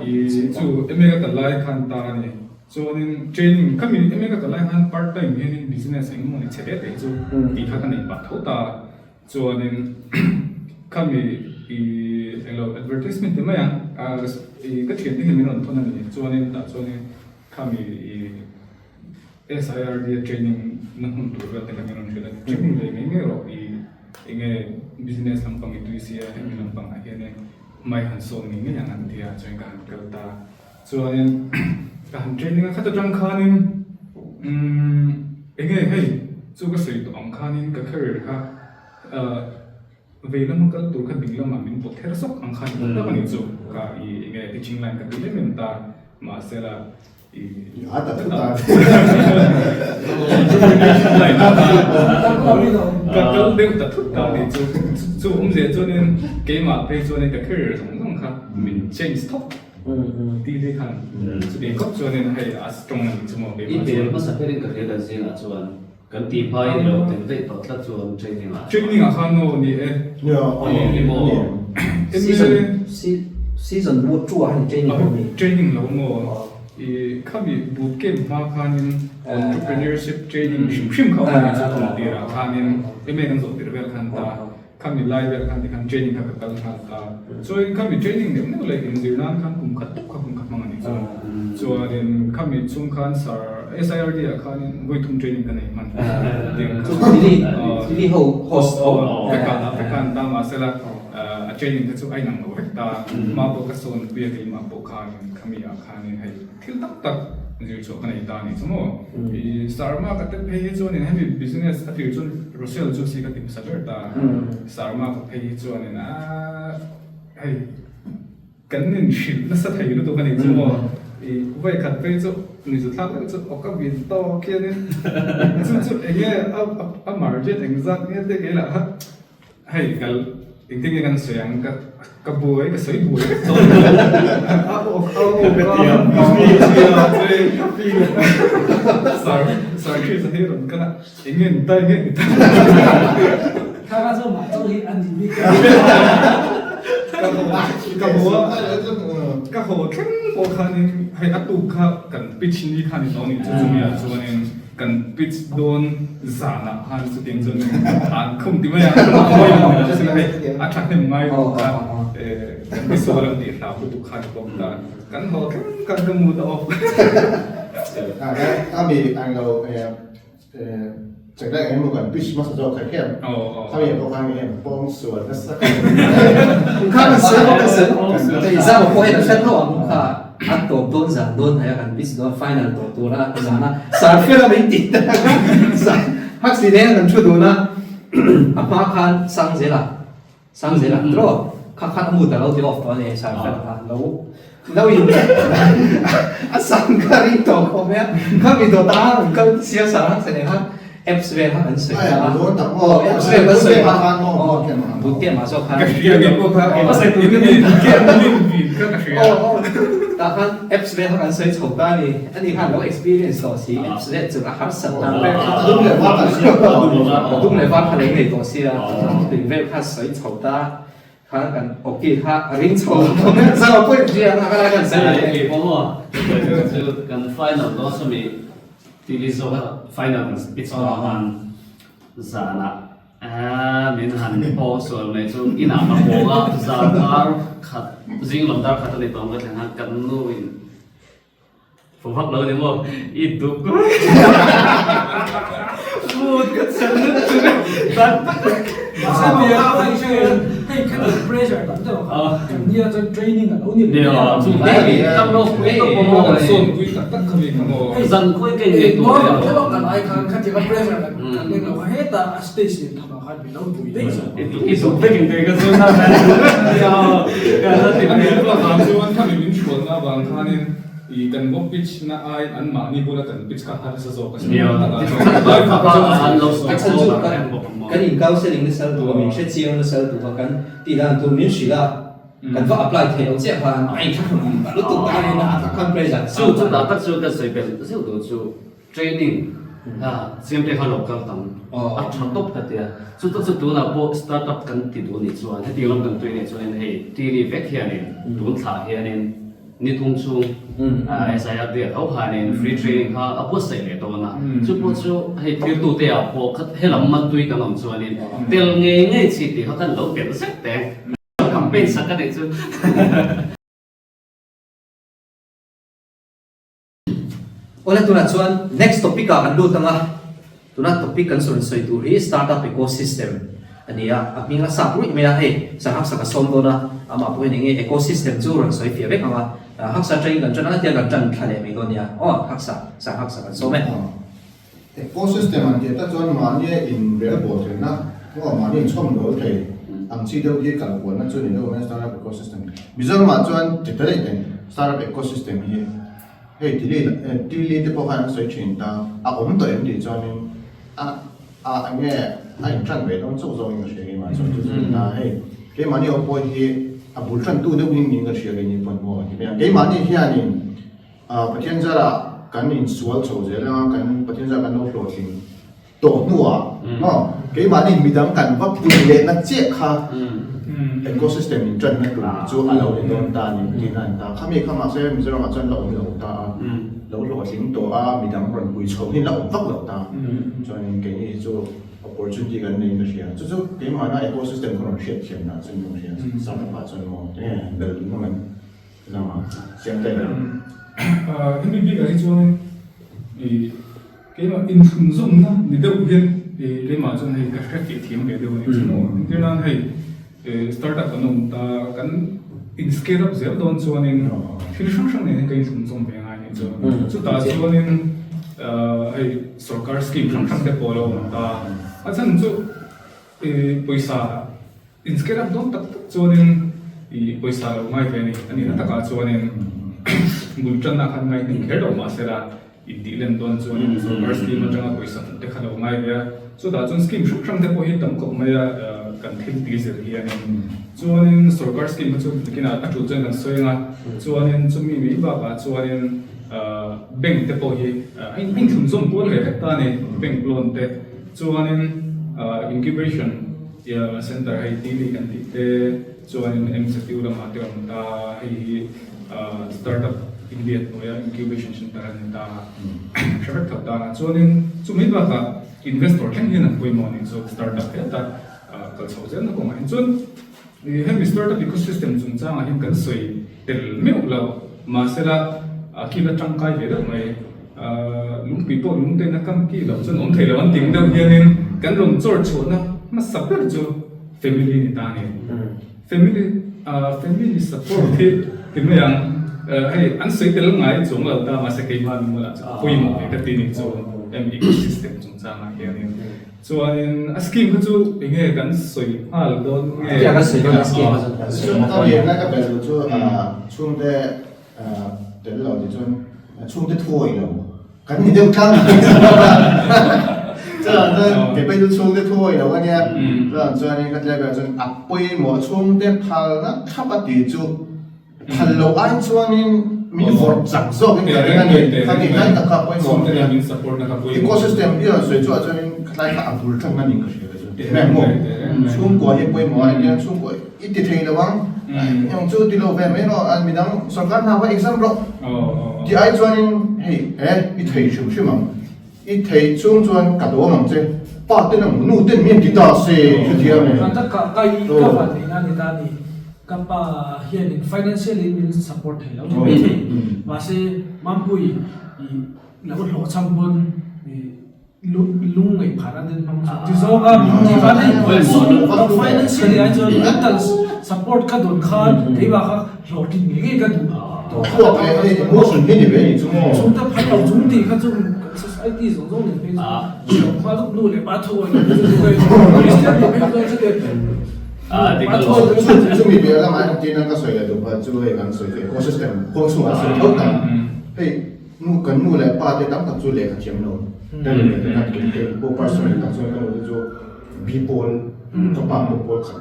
I chu MA ka kal lai khan ta a ni. Chuanin training khami MA ka kal lai khan part time hianin business eng emaw ni chhe te te chu tih kha ka nei pah tho ta. Chuanin khami i englo advertisement ti mai ang i ka thiante hian min rawn thawn a ni. Chuanin tah chuanin khami i. SIRD a training na hmun tur vel te kha min rawn hrilh a, training ve ngei ngei rawh i enge business lampang i tui sia hemi lampang ah hianin hmai han sawn ngei ngei ang an ti a chuan ka han kal ta chuanin ka han training a khat atang khanin umm enge hei chu ka sawi tawh ang khanin ka career kha ah vei lama kal tur kha ding lamah min pawt ther sawk ang khan tak tak a ni chu ka i enge teaching line ka tui em em ta mahsela Ka kal deuh ta thut ta ni chu chu awmzia chuanin keimah phei chuanin ka career zawng zawng kha min change thawk ti te khan chutiang khawp chuanin hei a strong a nih chu maw keimah chuan. I hmel hmasa berin ka hria kan zingah chuan Kan tih hmain i lo tel daih tawh tlat chuan training ah. Training ah khan aw ni e. Ni maw? Season season bu two ah khan training lo ni. Training lo maw? I khami boot camp hma khanin entrepreneurship training hrim hrim kha awm a ni chu kum tirah khanin email kan zawh tir vel khan ta. Khami lai vel khan tikhan training kha ka kal nghal ta. Chuan khami training neuh neuh leh inzir nan khan kum khat tawp kha hun ka hmang a ni chu. Chuanin khami chhung khan Sir SIRD ah khanin vawi thum training ka nei hman. Vekan ah vekan ta mahsela a training kha chu a inang lo vek ta. Hma pawh ka sawn pui a keimah pawh khanin khami ah khanin hei thil tak tak zir chhuah ka nei ta a ni chu maw. I Sarma ka tel phei hi chuanin hemi business a tir chuan Russell chu si ka ti hmasa ber ta. Sarma ka phei hi chuanin aaa hei kan inhrilh nasa thei lutuk a ni chu maw. I vawi khat phei chu ni zu thlak deuh chu aw ka vin tawk hianin chu chu eng nge a margin engzat nge te kei lah kha Hei kal engtin nge kan sawi ang ka ka buai ka sawi buai vek dawn a aw ka sar sar khi sa hi rawn kal a eng nge ni ta eng nge ni ta Kha kha chu mah chu hi a ni bik ka haw ka haw ka haw thleng pawh khanin hei a tuk kha kan pitch ni kha ni tawh a ni chu chumi ah chuanin Kan pitch dawn zanah khan chutiang chuan an khum ti mai a, a tha hnem ngai bawk kha kan misual ang tih hlau lutuk khan a bawk ta. Kan haw thleng khan ka mood a off. A mi ang lo chekna eng emaw kan pitch hmasa zawk kha hian khami pawh khan nge pawng sual nasa kha kan sawi bawk a hei zau pawh hian a hre tho ang kha. A tawp dawn zan dawn hnaih a kan pitch dawn final tawh tur a zan a Sarfela min tih ta Huxley nen kan thu dun a a hma khan Sangzela Sangzela tiraw kha khan a mood a lo ti off tawh a ni Sarfela kha lo lo in a sang kha ring tawh khawp mai a khami dawt a rawn kal siam Sar Huxley nen khan Apps vel kha kan sawi ta a. Aw apps vel kan sawi a. Bootcamp ah zawk khan. Ka hria ngei pawh kha. A sawi tur ka ni. Bootcamp link vin kha ka hria. Aw aw tah khan apps vel kha kan sawi chho ta a ni. Ani khan lo experience tawh si apps vel chu a harsat ta vel kha. Dum leh var kan hria. Dum leh var kha lo nei tawh sia. Tui vel kha sawi chho ta. Khan kan awki kha a ring chho zau pawh in hria ang a lai kan sawi leh. Kei pawh maw chu kan final dawn sawmi TV zawk a final kan speech pawh khan zanah min han pawng sual mai chu inah ka pawng a zan dar khat zing lam dar khat a ni tawng ka thleng a kan nu in. Vak lo ni maw i duk mood ka chan lutuk tak tak. Hei kha chu pressure tam deuh a kan nia chuan training a lo ni leh a chu mai ani tam lo pui tawp maw kan sawn pui tak tak kha mi kha maw zan khawi ka in tuah leh maw kan ai khan kha tia pressure kan kan leng lo kha heta a stage lian tham ah khan min lo pui daih zawk i duk vek in ka chu na ka la ti ve chuan khami min hrualna avang khanin I kan bawk pitch na ai an mahni bula kan pitch kha harsa zawk a nia. A chhan chu kan in counselling nasa lutuk a, min hre chiang nasa lutuk a, kan tih dan tur min hrilh a, kan va apply thei lo chiah khan a inthlahrun lutuk ta a, a tak khan pressure Chu chutah tak chu ka sawi belh zeuh duh chu Training a siam te kha lo kal tam a tha tawp ka tia. Chu tak chu tunah pawh startup kan ti duh nih chuan hetiang lam kan tui nih chuanin hei tili vek hianin tun thlah hianin ni thum chhung SIRD a tho khanin free training kha a buatsaih leh dawn a. Chu pawh chu hei thirtute ah pawh kha helam mantui kan awm chuanin tel ngei ngei chi tih kha kan lo belh zet teng. Campaign sak a nih chu. Awle tunah chuan next topic ah kan lut ang a, tuna topic kan sawn sawi tur hi startup ecosystem a ni a, a hming a sap ruih mai a, hei Sir Haksa ka sawm dawn a, amah pawhin eng nge ecosystem chu rawn sawi fiah vek ang a, Haksa atangin kan tan ang a tiang kan tan thla leh mai dawn nia, aw Haksa, Sir Haksa kan sawm e. Ecosystem an tih tak chuan mahnia inrel bawl theihna emaw mahni inchhawm dawl thei ang chi deuh hi kal kualna chu ni deuh mai a startup ecosystem. Mizoramah chuan ti ta daih teng startup ecosystem hi hei tili tili te pawh khan an sawi thin ta a awm tawh em tih chuanin a a eng nge a intan ve dawn chauh zawngin ka hria keimah chuan chu chu ta hei keimahni awm pawh hi a bul tantu deuh in niin ka hria keini pawn maw ti mai a keimahni hianin Pathian zarah kan insual chho zel a, kan Pathian zarah kan lo hlawhtling tawh hnuah maw keimahni midang kan va pui lehna chiah kha ecosystem in tanna tur chu a lo ni dawn ta a ni tih a ni ta. Khami kha mahse Mizoramah chuan la awm lo ta a, lo hlawhtling tawh a, midang rawn pui chho hi la awm vak lo ta. Chuanin keini hi chu opportunity kan neiin ka hria. Chu chu keimahna ecosystem kha rawn hriatthiam dan chu niin ka hria. Startup ah chuan maw enge bel dun ang em? Hemi bikah hi chuanin ih keimah inthlunzawmna ni deuh hian ih keimah chuan hei ka hre tih thiam ve deuh a ni chu maw. Engtir nan hei ih startup an awm ta kan in scale up zel dawn chuanin thil hrang hrang nen hian ka inthlunzawm ve ngai a nih chu. Chutah chuanin hei sorkar scheme hrang hrang te pawh a lo awm ta. A chhan chu ih pawisa In scale up dawn tak tak chuanin i pawisa lo ngai ve a ni. A nihna takah chuanin bul tanna khan ngai hnem kher lo mahsela intih lem dawn chuanin sorkar scheme atanga pawisa hmuh te kha lo ngai ve a. Chutah chuan scheme hrang hrang te pawh hi tam khawp mai a kan thil ti zir hianin. Chuanin sorkar scheme kha chu nakinah a tul chuan kan sawi ang a. Chuanin chumi mai bakah chuanin bank te pawh hi a inthlunzawm kual ve vek ta a ni bank loan te. Chuanin incubation Center hei Tili kan tih te chuanin MZU lamah te awm ta, hei hi Startup India hnuaia Incubation Center a ni ta, hre vek tho ta. Chuanin chumi bakah investor thleng hian an pawimawh a nih chu startup heta kal chhoh zelna kawngah hian. Chuan hemi startup ecosystem chungchangah hian kan sawi tel meuh lo, mahsela kil a tangkai ve deuh mai. Lungpui pawh lung tein a kam ki loh chuan awm thei lo an ting deuh hianin kan rawn chawr chhuahna hmasa ber chu family ni ta a ni. Family family support hi ti mai ang hei an sawi tel ngai chuang lo ta mahse keimah mi mawlah chu a pawimawh ve ka ti nih chu em ecosystem chungchangah hianin chuanin a scheme kha chu eng nge kan sawi nghal dawn nge. Kan sawi dawn a scheme kha chu. Ka riakna ka belh duh chu chhungte Tel lo tih chuan chhungte thuawi lo kan ni deuh tlang chuan chuan kei pawh chu chhungte thuawi lo a nia chuan chuan ka tlai berah chuan a pawimawh chhungte phalna thlap a tih chu phal loh ai chuanin min vawrh chak zawkin ka ring a ni kha tih lai tak kha a pawimawh ecosystem hi rawn sawi chhuah chuanin khatlai kha a bul tawng a ni ka hria chu maw chhungkua hi a pawimawh a engtiang chhungkua I ti thei lo ang, eng chu ti lo ve mai rawh, an midang sorkar hna va exam rawh tih ai chuanin hei e i thei hrim hrim ang, i thei chung chuan ka dawm ang che, pa ten emaw nu ten mi an ti ta se hrethiam e. Ka ka ka i ka van neihna ni ta ni. Ka pa hianin financially min support thei lo ni maithei mahse Mampui i lo hlawh cham pawn i lung ngaih phah na den hmang chu ti zawk a min ti khan hei sum financially ai chuan mental support ka dawn khan keimah kha hlawhtlin ngei ngei ka duh tawh kha ta kha emotion hi ni ve ni chu maw chhungte phal lo chung tih kha chu society zawng zawng nen phei chu hma lutuk nu leh pa thu awih lo chu Christian nih phei chuan chutiang Chumi piah lamah entirna ka sawi leh duh pah chu hei kan sawi chu ecosystem kawng chhungah sawi tho tak hei nu kan nu leh pa te tam tak chu lehkha thiam lo ka nu leh ka kei pawh personally tak chuan ka nu te chu B pawl ka pa pawh pawl khat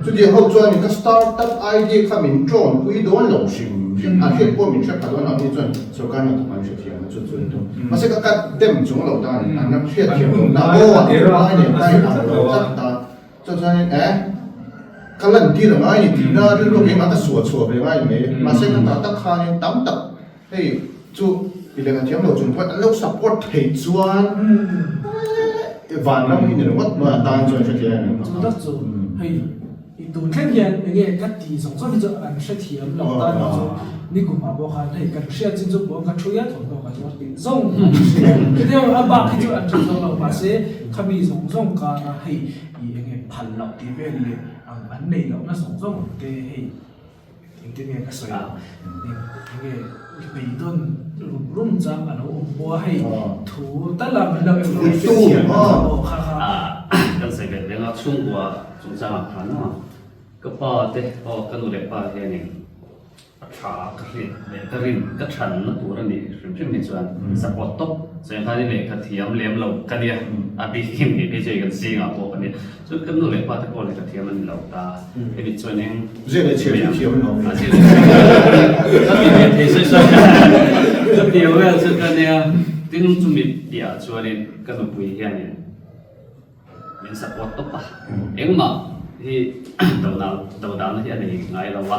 chutiang ho chuan ka start up idea kha min ṭawn pui dawn lo hrim hrim a hriat pawh min hre pha dawn lo ni chuan sorkar hnathawk an hrethiam a chu chu mahse ka ka dem chung lo ta an hriatthiam loh na aw an hun lai nen ka inang lo tlat ta. Chuan chuanin e, ka lan tir a ngai ni tihna rilru keimah ka suah chhuah ve ngai mai. Mahse ka tah tak khanin tam tak hei chu i lehkha thiam lo chung pawhin an lo support thei chuan e vanram hi ni ringawt mai atan chuan hrethiam em em Chu tak chu hei i tun thleng hian enge ka ti zawng zawng hi chu an hrethiam lo tan hi chu nikumah pawh khan hei kan hriat chin chu puan ka thu hian thawmhnaw ka zuar tih zawng an hria. Chutiang a bak hi chu an hre zawng lo mahse Khami zawng zawng kara hei i enge phal loh tih vel leh ang an neih lohna zawng zawng te hei engtin nge ka sawi ang enge beidawn rum rum chang a lo awm pawh a hei thu tal a min lo en lo hriat aw kha kha. Kan sawi ve reng a chhungkua chungchangah khan ka pa te aw ka nu leh pa hianin A tha ka hriat leh ka rin ka thanna tur a nih hrim hrim hi chuan support tawp chuan khan i lehkha thiam lem lo ka nia a bikin tih phei chu kan zingah pawh ka nia chuan kan nu leh pa te pawh lehkha thiam an ni lo ta hemi chuan eng Ziah leh chhiar chu thiam an awm a ziah leh chhiar ka ti ve thei sawi sawi ka ti vel chu ka nia tin chumi piahah chuanin ka nupui hianin Min support tawp a, engmah hi do dahna hi a nei ngai lo a,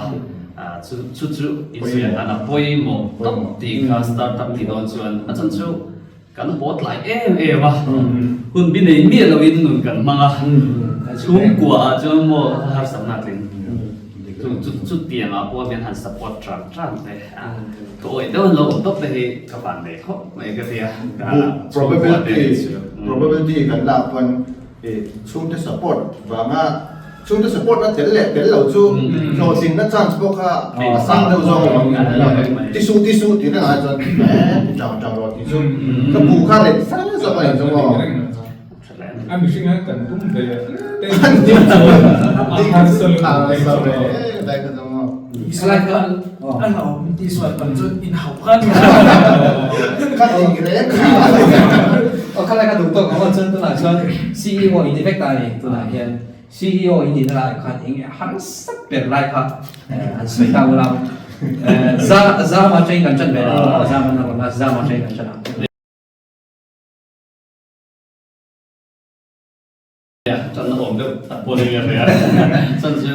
chu chu chu insuih atan a pawimawh tawp tih kha startup tih dawn chuan a chhan chu kan haw tlai em em a, hun bi nei miah loin nun kan hmang a, chhungkua ah chuan maw harsatna a tling. Chu chu chutiangah pawh hian han support ṭan ṭan te a, ka awih deuh an lo awm tawp te hi ka van nei khawp mai ka ti a, ka chhungkua te Probability probability kan lak pawn i chhungte support vanga chhungte support na tel leh tel lo chu hlawhtlinna chance pawh kha a sang deuh zawk a ni ti suh ti suh tih rengah chuan eh ti ṭang ṭang rawh tih chu ka bu kha let fal zawk a ni chu maw. A mihring a kan tum ve te a harsa lutuk te chu Israel kha a hlauhawm Israel pan chuan inhauh kha a ni Ka ti reng kha. Aw khalai ka duh tawk ang aw chuan tunah chuan CEO in ni vek ta a ni tunah hian CEO in nihna lai khan eng nge harsa ber lai kha an sawi ta ula za zama atangin kan tan ve a zama na rawn a zama atangin kan tan a. Chan na awm deuh tak pawh ni a hria. Chan chu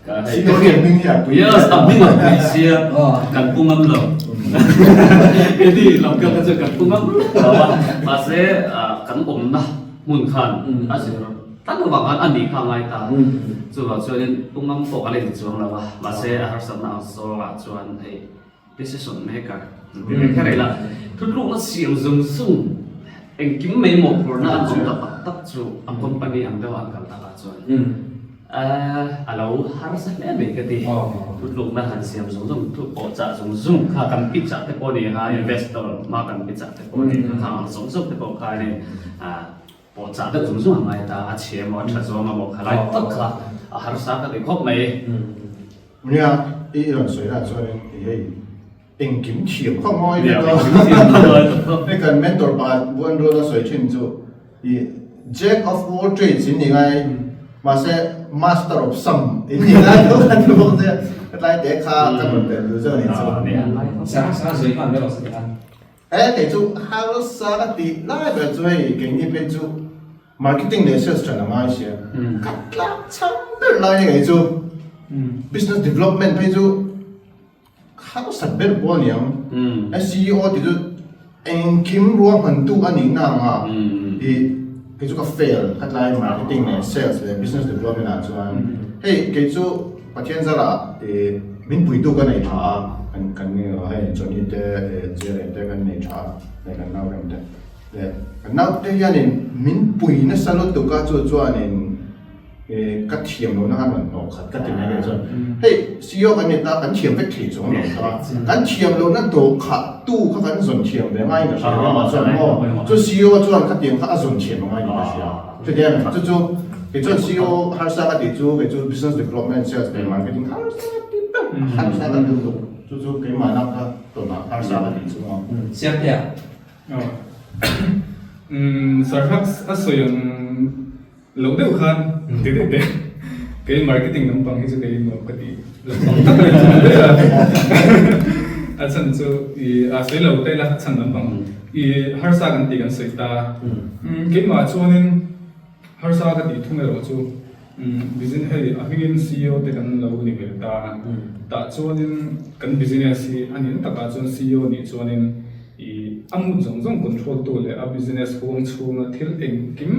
ka hei. Sino hian hming hi a pui. Yes, a hming a pui sia kan pu ngam lo. Kedi lam kal kha chu kan pu ngam lo a. Mahse kan awmna hmun khan a zir tlat avang khan a nih kha a ngai ta. Chuvang chuanin pu ngam pawh kan la inti chuang lo a. Mahse a harsatna ang zawngah chuan hei Decision maker an ti ve kher ila, thutlukna siam zung zung engkim mai mawhphurhna an awm ta tak tak chu a company ang deuh an kal takah chuan a lo harsa hle mai ka ti. Thutlukna han siam zung zung, thu pawh chah zung zung kha kan pitch ah te pawh ni kha investor hma kan pitch ah te pawh ni kha khang ang zawng zawng te pawh khanin pawh chah deuh zung zung a ngai ta, a chhe emaw a tha zawng emaw kha lai tak kha a harsa ka ti khawp mai. Nia, i rawn sawi lah chuanin i hei engkim thiam kha ngawi vek a. Hei kan mentor pakhat Buan Ruala sawi thin chu i Jack of all trades in ni ngai mahse master of some in ni ngai lo kan ti bawk che. Hetlai te kha ka rawn tel duh zawk a nih chu. He kei chu harsa ka tih lai ber chu hei keini phei chu Marketing leh sales than a ngai sia. Ka tlak chang ber lai ni ngei chu. Business development phei chu harsat ber pawh a ni ang. CEO tih chu engkim ruahmantu a nihna ang a i kei chu ka fail khatlai marketing leh sales leh business development ah chuan hei kei chu. Pathian zarah ih min puitu ka nei tha a, kan kan hei Johnny te Jerry te kan nei tha a, hei kan nau rem te leh kan nau te hianin min pui nasa lutuk a chu chuanin ih ka thiam lohna khan rawn hnawh khat ka ti mai mai chuan hei CEO kan ni ta kan thiam vek thei chuang lo ta kan thiam lohna dawhkhah tu kha kan zawn thiam ve ngaiin ka hria a chuan maw chu CEO chuan khatiang kha a zawn thiam a ngai ni ka hria. Chutiang chu chu kei chuan CEO harsa ka tih chu kei chu business development sales leh marketing harsa ka ti ber harsa ka ti lutuk chu chu keimah na ka tawnah harsa ka tih chu maw. Siamtea. Umm Sarhak a sawi ang loh deuh khan ti deuh teh kei marketing lampang hi chu kei nuam ka ti lampang tak a ni chu ni daih a a chhan chu ih a sawi lo daih la a chhan lampang Ih harsa kan tih kan sawi ta. Keimah chuanin harsa ka tih thung erawh chu business hei a hmingin CEO te kan lo ni ve ta. Tah chuanin kan business hi a nin takah chuan CEO nih chuanin ih a mut zawng zawng control tu leh a business huang chhunga thil engkim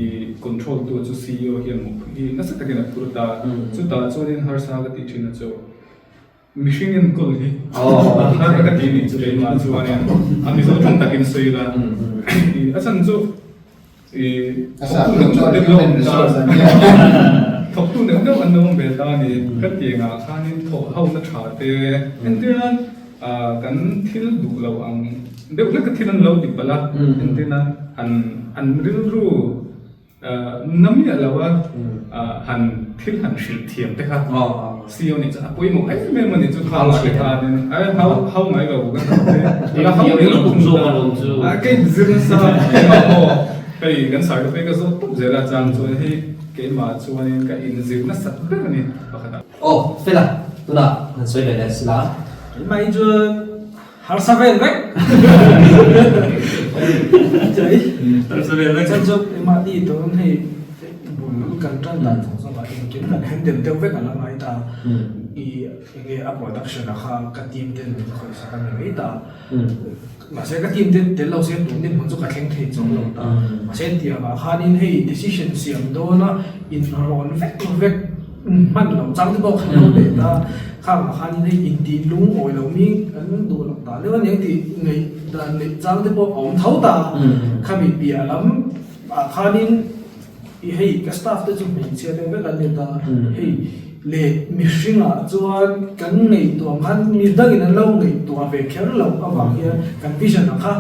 ih control tu chu CEO hian mawhphuh hi nasa takin a phur ta. Chutah chuanin harsa ka tih thin a chu. Mihring enkawl hi a har ka ti nih chu keimah chuanin a Mizo tawng takin sawi ila a chhan chu thawktu neuh neuh te an lo awm ta thawktu neuh neuh an lo awm ve ta a ni ka tiangah khanin thawh hona tha te entir nan kan thil duh lo ang deuh hlek a thil an lo ti palh a entir nan an rilru Na miah lo a, han thil han hrilh thiam te kha CEO nih chuan a pawimawh em em a ni chu kha ah te khanin ai hau hau ngai lo ka ti a hau ngai lo thung ta a kei zir nasa keimah pawh hei kan sar te pawh hi ka zawt tawp zel a chang chuan hei keimah chuanin ka inzir nasat ber a ni pakhat ah. Aw Fela tunah han sawi ve leh sila. Keimah hi chuan Harsa vel vek. Harsa vel vek. Chan chu mahni tun hei bul kan tan dan zawng zawng ah engkim kan handle deuh vek a la ngai ta. I enge a production a kha ka team ten min khawih sak a ni mai ta. Mahse ka team te tel lo se tun dinhmun chu ka thleng thei chuang lo ta. Mahse tiang ah khanin hei decision siam dawn a inrawn vek vek. Hman lo chang te pawh khan lo leh ta, khang ah khanin hei intih lungawi lo mi kan duh loh dan deuh aniang tih ngaih dan neih chang te pawh a awm tho ta, khami piah lam ah khanin i hei ka staff te chu hmeichhia deuh vek an ni ta, hei leh mihring ah chuan kan ngaihtuah ang khan mi dangin an lo ngaihtuah ve kher loh avang hian kan vision ah kha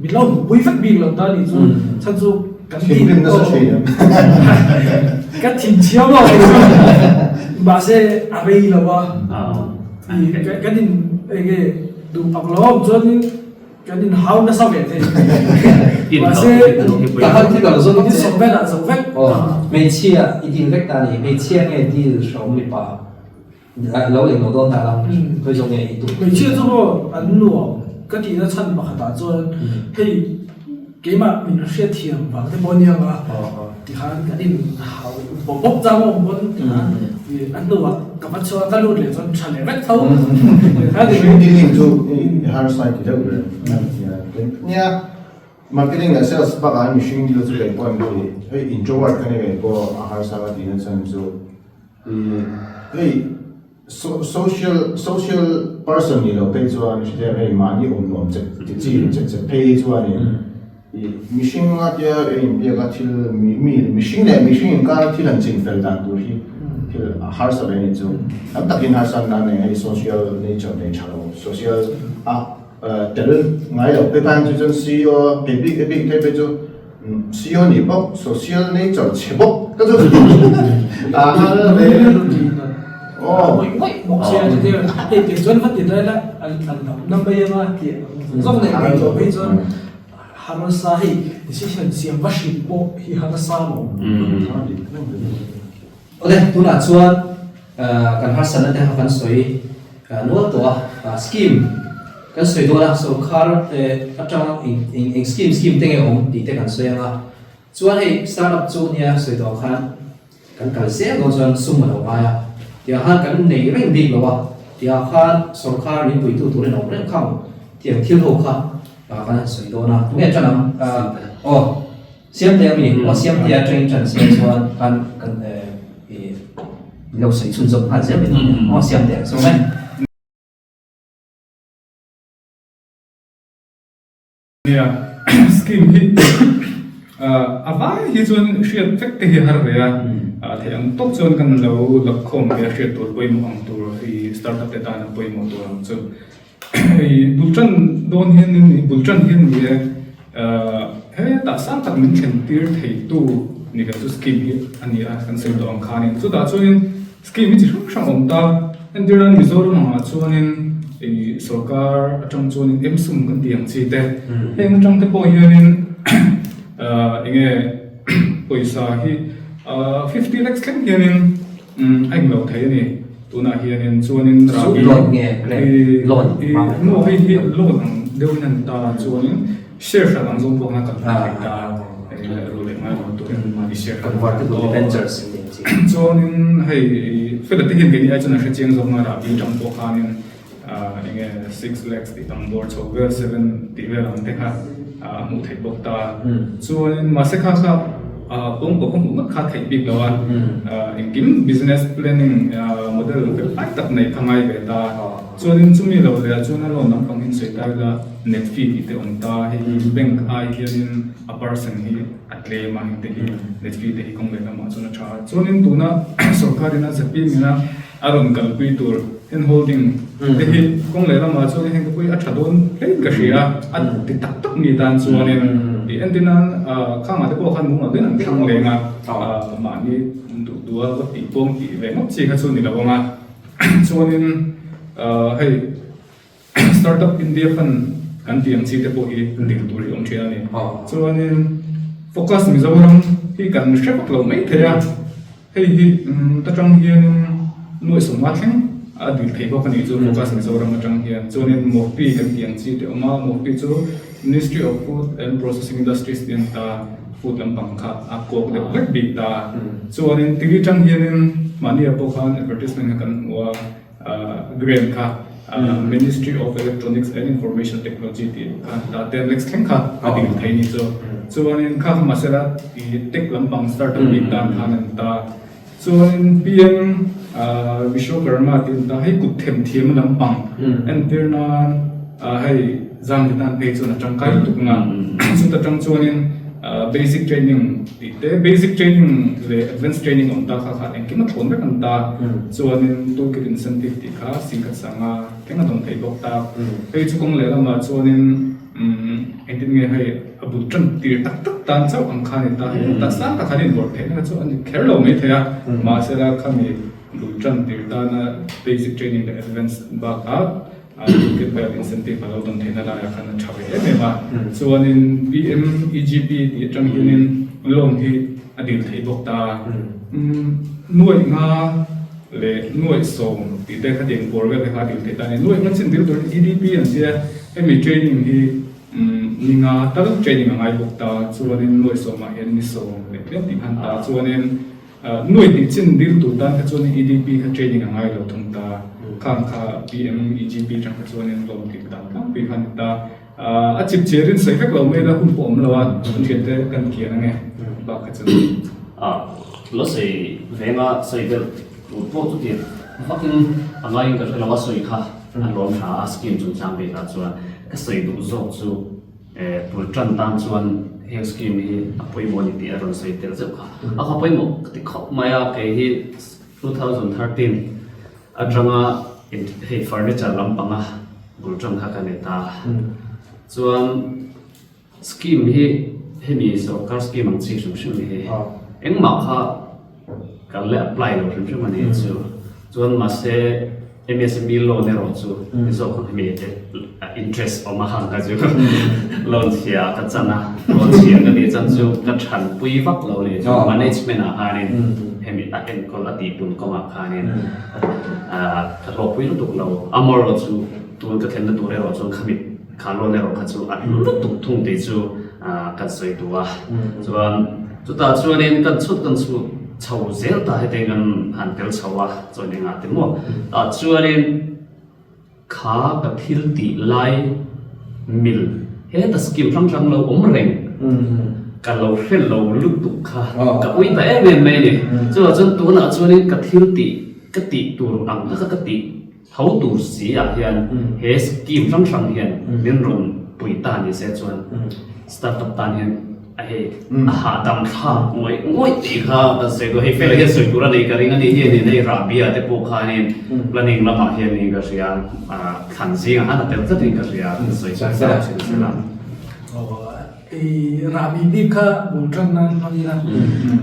Min lo hmuhpui vek bik lo ta nih chu chhan chu kan tih Thinrim nasa thin em? Ka thinchhiam lo nih chu mahse a rei lo a kan in enge duh pak lo awm chuanin kan in hau nasa ve thei mahse Ka han thil ka lo zawt in sawm velah zo vek Hmeichhia i dil vek ta ni hmeichhia nge dil hrawm mipa Lo englo dawn ta lo, khawi zawk nge i tum? Hmeichhia chu maw an nuam ka tihna chhan pakhatah chuan hei keimah min hriatthiam vang te pawh aniang a tikhan kan in hau bawp bawp chang awm pawn tikhan a hnuah ka va chhuak a ka lut leh chuan tha leh vek tho. Mihring dealing chu i harsa i ti deuh ber nia marketing leh sales bakah mihring deal chu kei pawh an ti hei introvert ka ni kei pawh a harsa ka tihna chhan chu Hei social social person ni lo phei chuan hriat hei mahni awm nuam che ti chi che che phei hi chuanin ih mihring a tia a inbiak a thil mi mi mihring leh mihring inkar thil han chin fel dan tur hi thil a harsa ve a ni chu tam takin harsa an nei hei social nature nei tha lo social a tel ngai lo phei khan chu chuan CEO kei bik bik phei phei chu. CEO nih bawk, social nature chhe bawk ka chu a hal ve aw. Ngawih ngawih bawk sia chu thil hei tiang chuan va ti daih la an an lam na mai anga tih zawng leh ngei tawh phei chuan harsa hei decision siam va hrilh pawh hi harsa lo. Awle tunah chuan kan harsatna te kha kan sawi nual tawh a, scheme kan sawi dawn a, sorkar te atanga eng eng scheme scheme te nge awm tih te kan sawi ang a, chuan hei startup chu nia sawi tawh ang khan kan kal zel dawn chuan sum a lo ngai a, tiang khan kan nei reng bik lo a, tiang khan sorkar min puitu turin a awm reng khang tiang thil ho kha kan han sawi dawn a, tunge tan ang aw. Siamtea mi aw Siamtea atangin ṭan siam chuan kan kan i. Lo sawi chhunzawm nghal zel mai dawn aw siam teh ang chu mai. Nia, scheme hi a vai hi chuan hriat vek te hi a har ve a, theih ang tawk chuan kan lo lakkhawm ve a hriat tur pawimawh ang tur hi startup te tan a pawimawh tur ang chu. Hei bul tan dawn hianin bul tan hian ni e, hetah sang tak min thlen tir thei tu ni lo chu scheme hi a ni a kan sawi tawh ang khanin chutah chuanin Scheme hi chi hrang hrang a awm ta. Entir nan Mizoram angah chuanin ih sorkar atang chuanin M-sum kan tih ang chi te, heng atang te pawh hianin ah eng nge pawisa hi ah 50 lakhs thleng hianin a englo thei a ni. Tunah hianin chuanin Chu loan nge grant? Loan ih no hei hi loan ang deuhin a ni ta chuanin Share hran ang zawng pawh khan kan hmu thei ta ru leh ngai lo turin mahni share hran Convertible debentures in tih ang chi. Chuanin hei fela te hian keini ai chuan an hre chiang zawk nga rahbi atang pawh khanin enge 6 lakhs tih ang bawr chho vel 7 tih vel ang te kha a hmuh theih bawk ta. Chuanin mahse kha kha kawng pawh ka hmuh ngawt kha theih bik lo a, engkim business planning model fel fai tak neih kha ngai ve ta. Chuanin chumi lo leh ah chuan a loan lampang hi sawi ta ila net fee tih te awm ta, hei hi bank ai hianin a percent hi a tlem a, hengte hi net fee te hi kawng leh lamah chuan a tha a. Chuanin tuna sorkarin a zpm ina a rawn kalpui tur hand holding te hi kawng leh lamah chuan heng te pawh hi a tha dawn hlein ka hria a, a ti tak tak mi tan chuanin ih entir nan khangah te pawh khan mumal deuhin an thlang leng a, mahni duh duha va tih pawng tih ve ngawt chi kha chu ni lo ang a. Chuanin hei Startup India Fund kan tih ang chi te pawh hi dil tur hi awm thin a ni. Chuanin Focus Mizoram hi kan hre vak lo mai thei a, hei hi ta tang hianin nuaih sawmnga thleng a dil thei bawk a nih chu Focus Mizoram atang hian. Chuanin Mawpi kan tih ang chi te awm a, Mawpi chu Ministry of Food and Processing Industries tih a ni ta. Food lampang kha a kawk deuh vek bik ta. Chuanin tili tang hianin mahnia pawh khan advertisement kha kan hmu a, grant kha Ministry of Electronics and Information Technology tih kha ta 10 lakhs thleng kha a dil thei ni chu. Chuanin kha kha mahsela i tech lampang startup bik tan khan an ta. Chuanin PM Vishwakarma tih an ta hei kut them thiam lampang entir nan hei zan tan phei chuan a tangkai lutuk ang a, chuta tang chuanin basic training tih te basic training leh advance training awm ta kha kha engkim a thlawn vek an ta chuanin toolkit incentive tih kha singkhat sanga thleng a dawng thei bawk ta hei chu kawng lehlamah chuanin. Umm engtin nge hei a bul tan tir tak tak tan chauh ang kha a ni ta, hei tak sang tak khan inbawrh theihna kha chu a ni kher lo mai thei a, mahsela khami bul tan tir tana basic training leh advance bakah ticket vel incentive a lo dawn theihna laiah khan a tha ve em em a, chuanin PMEGP tih atang hianin loan hi a dil theih bawk ta, umm nuaih nga leh nuaih sawm tih te khatiang bawr vel te kha a dil theih ta a ni, nuaih nga chin dil turin EDP an tia. Hemi training hi ni nga tal training a ngai bawk ta, chuanin nuaih sawmah hian ni sawm leh tlem tih khan ta, chuanin nuaih hnih chin dil tur tan kha chuanin EDP kha training a ngai lo thung ta, khang kha PMEGP atang kha chuanin loan tih dan tlangpui kha a ni ta. A chip chiarin sawi vek lo mai la hun pawh awm lo a, kan thiante kan kian ange bak kha chu. Lo sawi venga sawi belh tur pawh chuti vakin a ngaiin ka hre lo a sawi kha. A lawm tha a scheme chungchang bikah chuan ka sawi duh zawk chu bul tan tan chuan heng scheme hi a pawimawh a ni tih a rawn sawi tel zeuh kha. A kha pawimawh ka ti khawp mai a, kei hi 2013 atanga hei furniture lampanga bul tan kha ka ni ta. Chuan Scheme hi hemi sorkar scheme ang chi hrim hrim hi engmah kha kan la apply lo hrim hrim a ni chu chuan mahse MSME loan erawh chu ni zawk ang hemi te interest awm a hang kha chu loan chhia ka chan a loan chhia ka tih chan chu ka thanpui vak lo ni chu management ah khanin hemi a enkawl a tihpun kawngah khanin ka hlawhpui lutuk lo amaherawh chu tun ka thlenna tur erawh chuan khami Kha loan erawh kha chu a hlu lutuk thung tih chu kan sawi duh a. Chuan chutah chuanin kan chhut kan chhut chho zel ta hetiang kan han tel chho a, chuan engah te maw tah chuanin kha ka thil tih lai mil heta scheme hrang hrang lo awm reng. Ka lo hre lo lutuk kha ka ui ta em em mai a ni. Chuvang chuan tunah chuanin ka thil tih ka tih tur ang taka ka tih tho tur si ah hian he scheme hrang hrang hian min rawn pui ta ni se chuan startup tan hian a hei a hahdam thlak ngawih ngawih tih kha kan sawi duh a, hei fela hian sawi tur a nei ka ring a ni hianin hei Rahbia te pawh khanin planning lamah hianin ka hria thlan zingah khan a tel tlatin ka hria sawi chhuak zauh thin a. I rahbi bik kha bul tan nan hmang ila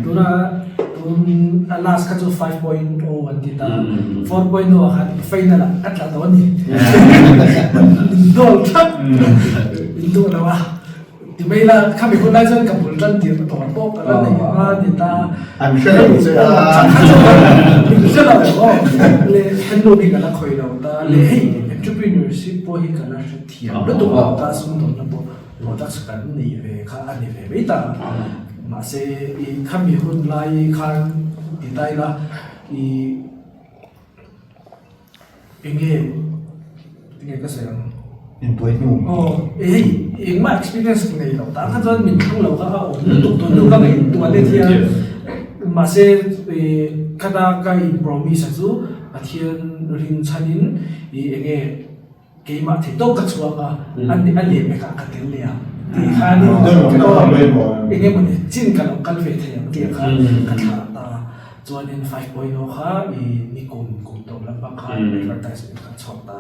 tuna tun a last kha chu 5.0 an ti ta 4.0 ah khan final ah ka tla tawh a ni min dawl thap min duh lo a ti mai ila khami hun lai chuan ka bul tan tir tawh pawh ka la nei hma a ni ta an hre lo che a min hre lo aw leh handloom hi ka la khawih lo ta leh hei entrepreneurship pawh hi ka la hre thiam lutuk lo ta sumdawnna pawh Products kan nei ve kha a ni ve mai ta. Mahse i khami hun lai khan ti ta ila i enge tinge ka sawi ang? Intuai hnu. Aw hei engmah experience nei lo tan kha chuan min thlang lo kha a awm lutuk tun hnu ka ngaihtuah let hian mahse i khata ka in promise a chu Pathian rinchhanin i enge Keimah thei tawk ka chhuak a, a a leh pekah ka tel leh a tih khanin eng emawni chin ka lo kal ve thei ang tih khan ka thlah ta. Chuanin 5.0 kha i nikum kum tawp lampang khan advertisement kan chhuak ta,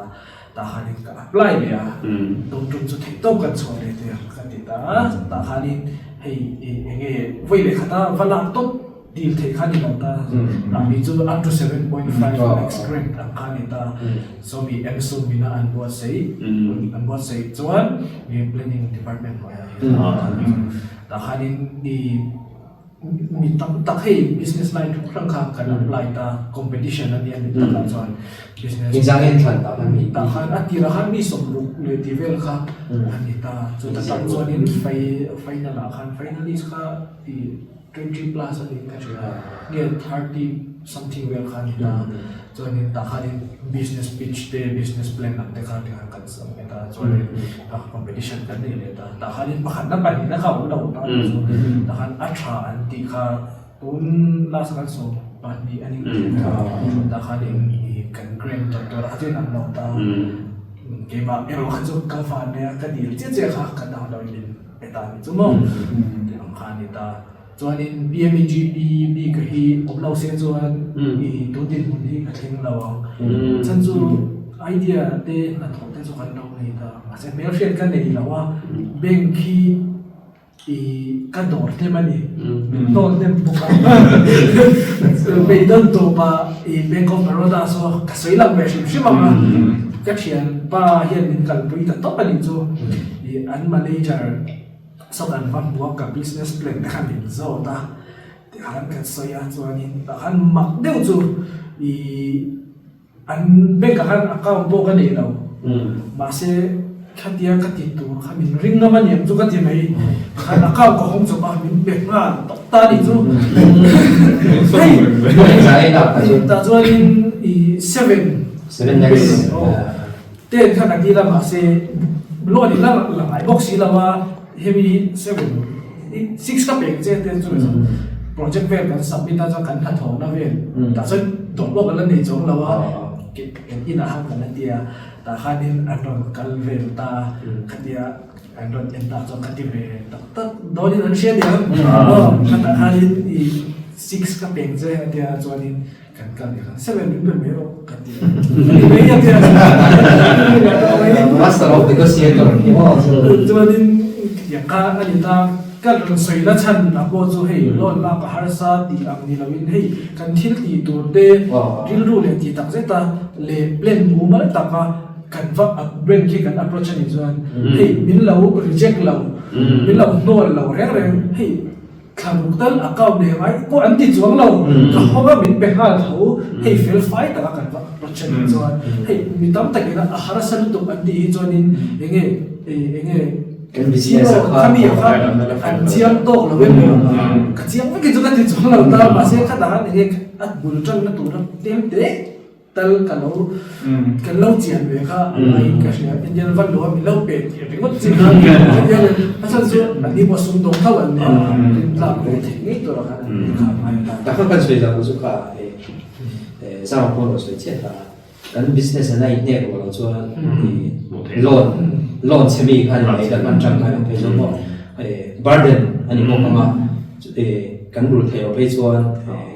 tah khanin ka apply leh a, tum tum chu theih tawk kan chhuah leh teh ang ka ti ta a, tah khanin hei eng nge vawi leh khata va lak tawp Dil theih kha ni lo ta, mahni chu up to 7.5 lakhs grant ang kha ni ta. Sawmi MSU mina an buatsaih, an buatsaih chuan planning department hnuaiah hian tah khanin mi mi tam tak hei business line hrang hrang kha kan apply ta, competition a nia ni takah chuan business tah khan a tirah khan mi 60 leh tih vel kha a ni ta. Chuta tang chuanin final ah khan finalist kha i 20 plus a nih ka hria nge 30 something vel kha a ni ta chuanin tah khanin business pitch te business plan ang te kha tikhan kan submit a chuanin competition kan nei leh ta tah khanin pakhatna pahnihna kha a awm lo ta chu tah khan a tha an tih kha tun last kan 12 a ni ka hria tah khanin kan grant dawn tur a kha chuan an lo ta keimah erawh kha chu ka van nia ka dil chiah chiah kha ka download in Heta ni chu maw tih ang kha a ni ta. Chuanin PMEGP bik hi awm lo se chuan i tun dinhmun hi ka thleng lo ang. Chhan chu idea te hnathawh te chu kan lo nei ta. Mahse hmelhriat ka nei lo a, bank hi i ka dawr hnem a ni. Min hnawl hnem bawk a. Beidawn tawpah i Bank of Baroda saw ka sawi lang ve hrim hrim ang a. Ka thianpa hian min kalpui ta tawp a nih chu. I an manager saw kan va hmu a ka business plan te kha min zawt a tikhan kan sawi a chuanin tah khan mak deuh chu i an bank ah khan account pawh ka nei lo mahse khatia ka ti tur kha min ring ngam a niang chu ka ti mai tikhan account ka hawng chawp a min pe nghal tawp ta nih chu hei tah chuanin i seven Ten kha ka dil a mahse loan in la la ngai bawk si lo a hemi seven six ka pek che te chu project vel kan submit a chuan kan hnathawhna vel tah chuan dawr pawh kan la nei chuang lo a kan inah khan kan la ti a tah khanin an rawn kal vel ta khatia an rawn en ta chuan ka ti ve tak tak dawnin an hria aniang aw khatah khanin i six ka pek che a tia chuanin Kan kal leh khan seven min pe mai rawh ka ti a. Ani mai a tia. Master of negotiator ni maw chu. Chuanin tiang kha a ni ta ka rawn sawi la chhan a pawh chu hei loan lak a harsa tih ang ni loin hei kan thil tih tur te rilru leh tih tak zet a leh plan mumal tak a kan va bank hi kan approach a nih chuan hei min lo reject lo min lo hnawl lo reng reng hei Thla ruk tal account nei ngai pawh an ti chuang lo, ka hawng a min pe nghal tho, hei fel fai taka kan va approach a nih chuan hei mi tam takin a harsa lutuk an tih hi chuanin enge enge khami ah khan an chiang tawk lo em ka chiang vekin chu ka ti chuang lo ta mahse khatah khan enge a bul tanna tura tlem te. Tal ka lo kan lo chian ve kha a ngaiin ka hria. Indian van lo a min lo pe tih ringawt chi kha Indian a chhan chu an ni pawh sum dawng tho an nia rin tlak ve theih ngei tur ah khan an ni kha a ngai ta. Takha kan sawi zan chu kha zam pawh lo sawi chiah ta kan business an a inhnek ruah lo chuan loan loan chhe mi kha ni mai kan hman tangkai lo phei chuan maw burden a ni bawk ang a kan rulh theih loh phei chuan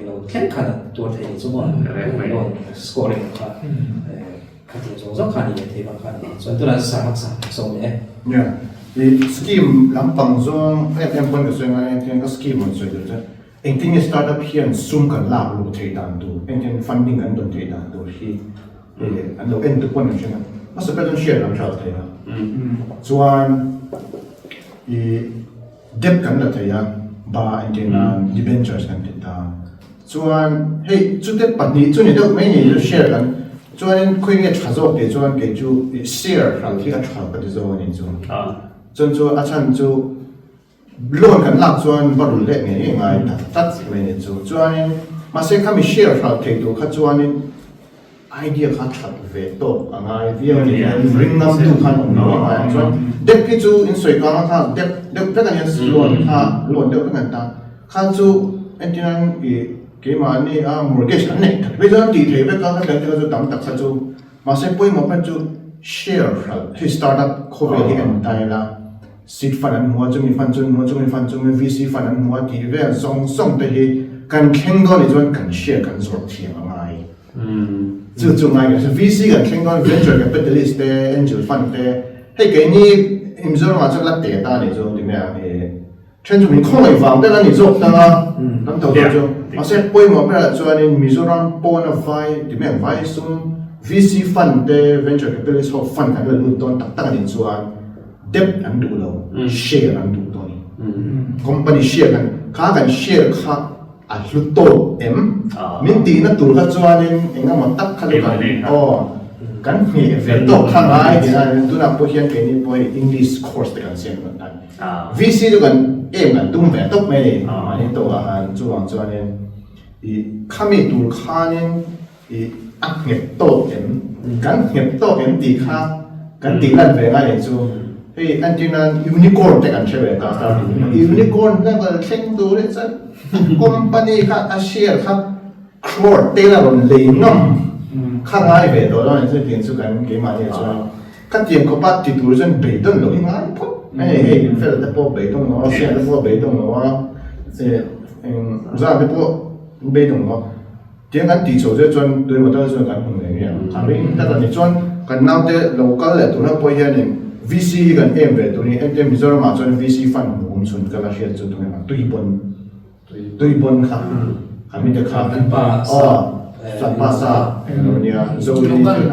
Lo thleng khan a tuar thei ni chu maw loan scoring kha khatiang zawng zawng khan i leh thei vang khan chuan tunah sar hak sar sawm leh e. Nia, i scheme lampang zawng em em pawn ka sawi ngai engtin ka scheme rawn sawi tur chuan engtin nge startup hian sum kan lak luh theih dan tur engtin funding kan dawn theih dan tur hi an lo en tu pawn an hre ngai hmasa ber chuan share kan hralh thei a chuan i Debt kan la thei a, ba entir nan debentures kan ti ta. Chuan hei chute pahnih chu ni deuh mai ni chu share kan chuanin khawi nge tha zawk tih chuan kei chu share hral hi a tha ka ti zawk a ni chu. Chuan chu a chhan chu loan kan lak chuan va rul leh ngei ngei ngai tak tlat mai ni chu. Chuanin mahse khami share hral thei tur kha chuanin Idea kha that ve tawk a ngai viau a ni hian ring ngam tu khan awm lo a ngai ang chuan debt khi chu in sawi kang a kha debt deuh vek a nia loan kha loan deuh vek an ta kha chu entir nan ih keimahni a mortgage an neih that phei chuan tih theih vek a kha tiang te kha chu tam tak kha chu mahse pawimawh ber chu share hralh hei startup khawvel hi en ta ila Seed fund an hmu a, chumi fund chu an hmu a, chumi fund chu VC fund an hmu a tih vel zawng zawng te hi kan thleng dawn nih chuan kan share kan zawrh thiam a ngai. Chu chu ngai kan VC kan thleng dawn venture capitalist te, angel fund te, hei keini Mizoram ah chuan la teh ta nih chu ti mai ang i then chu min khawngaih vang ber a ni zawk tang a kan tho dawn chu mahse pawimawh berah chuanin Mizoram pawna vai ti mai ang vai sum VC fund te, venture capitalist ho fund kan la lut dawn tak tak a nih chuan Debt an duh lo, share an duh tawh a ni. Company share kan, kha kan share kha a hlu tawk em? Min tihna tur kha chuanin eng emaw tak kha chu kan, aw, kan ngheh ve tawk kha ngai tih na a ni. Tunah pawh hian keini pawh hei English course te kan siam dawn ta a ni. VC chu kan aim kan tum ve tawp mai a ni. Mahni tawkah khan chuvang chuanin ih khami tur khanin I a nghet tawk em? Kan nghet tawk em tih kha kan tih lan ve ngai chu hei entir nan unicorn te kan hre ve ta unicorn level thleng tur hi chuan company kha a share kha crore te la rawn lei ngam kha ngai ve tawh lo a ni chu tiang chu kan keimahni ah chuan khatiang khawpa ti tur chuan beidawn loh hi ngai phawt hei hei fel te pawh beidawng lo a share te pawh beidawng lo a zan te pawh beidawng lo a. Tiang kan tih chhoh zet chuan tui motor chuan kan hmu ngei ngei ang. A ring tak a ni. Chuan kan naute lo kal leh tur ho pawh hianin VC hi kan em ve tur a ni. Entir Mizoram ah chuan VC fund hmu awm chhun ka la hriat chu tunge ang Tuipawn Tuipawn kha kha mite kha aw Sanpa sa eng lo nia Zoli te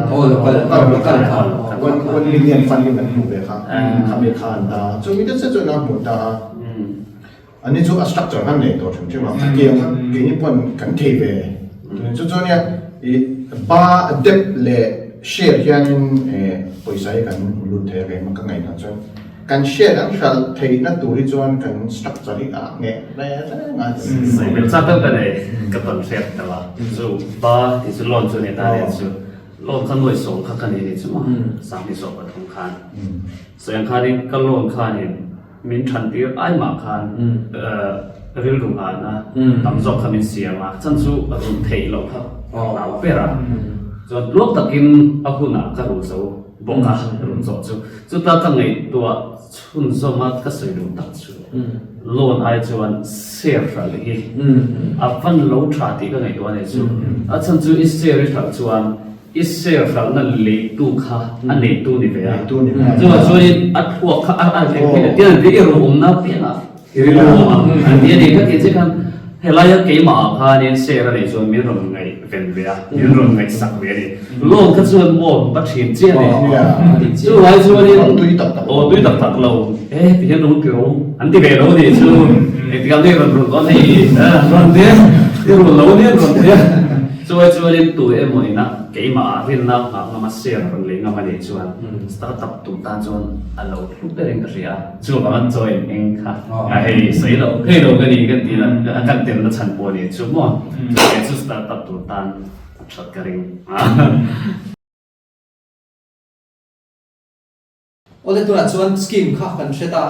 kha local kha one million fund hi kan hmu ve kha kha mi kha an ta a. Chu mite chiah chuan a hmu ta a. Ani chu a structure khan nei tawh hrim hrim a, khatiang kha keini pawn kan thei ve. Chu chu ania i ba debt leh share hianin pawisa hi kan hmu lut thei a keimah ka ngaihdan chuan kan share kan hralh theihna tur hi chuan kan structure hi a ngheh ve reng a. Sawi hmel chak deuh ka nei ka tawn hriat deuh a, chu ba tih chu loan chu a ni ta ania chu loan kha nuai sawm kha ka nei ni chu maw 2023 khan sawi ang khanin ka loan khanin Min than tir ai mah khan rilru nghahna tam zawk kha min siam a, chan chu rulh theih loh kha ka hlau ber a. Chuan tluang takin a hunah ka rulh zo bawk a, rulh zawh chu. Chuta ka ngaihtuah chhunzawm a ka sawi duh tak chu loan ai chuan share hralh hi a van lo tha tih ka ngaihtuah a ni chu. A chhan chu i share i hralh chuan I share hralhna leitu kha a neitu ni ve a. Chuvang chuanin a thluak kha a a tian i ru awmna piangah i rilru awm ang an ti a ni. Ka tih che khan helaia keimah ah khanin share a neih chuan min rawn ngaihven ve a, min rawn ngaihsak ve a ni. Loan kha chuan maw va thin chiah a ni. Chuvai chuanin aw tui tak tak lo e ti hian rawn ti ro an ti ve lo a ni chu. Engtikah nge rawn rulh dawn hei rawn ti a, i rulh lo a nia rawn ti a. Chuai chuanin tu emaw ina keimah ah rinna nghah ngam a share rawn lei ngam a nih chuan startup tum tan chuan a lo hlu berin ka hria a, chuvang an chaw eng eng kha a hei sawi loh phei lo ka ni kan tih a kan telna chhan pawh a ni chu maw, chu chu startup tur tan. That ka ring. Awle tunah chuan scheme kha kan hre ta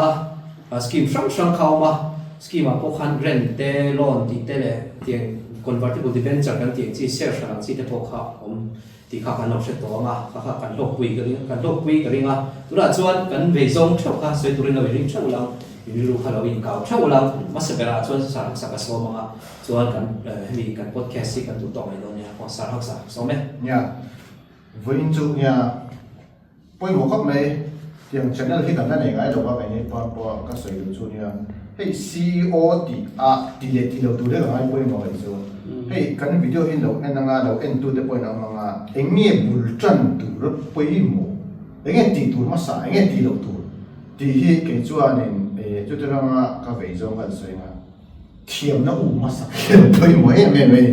a, scheme hrang hrang kha a awm a, scheme ah pawh khan rent te, loan tih te leh tiang convertible debenture kan tih ang chi share hran ang chi te pawh kha a awm tih kha kan lo hre tawh ang a, kha kha kan hlawkpui ka ring kan hlawkpui ka ring a, tunah chuan kan vei zawng theuh kha sawi turin lo inring theuh ulang, in rilru kha lo inkau theuh ulang, hmasa berah chuan Sarhaksa ka sawm ang a, chuan kan hemi kan podcast hi kan duh tawk mai dawn nia, aw Sarhaksa sawm e. Nia, vawiin chu nia. Pawimawh khawp mai, tiang channel hi kan la nei ngai lo a, kei nei pawn pawh ka sawi duh chu nia, hei CEO tih ah ti leh ti lo tur hi ka ngai pawimawh ngaih chu, hei kan video hi lo en anga lo en tu te pawhin a awm anga, eng nge bul tan tur a pawimawh, eng nge tih tur hmasa, eng nge tih loh tur tih hi kei chuanin chuti ranga ka vei zawng ka sawi anga. Thiamna um hmasa hian pawimawh em em a ni.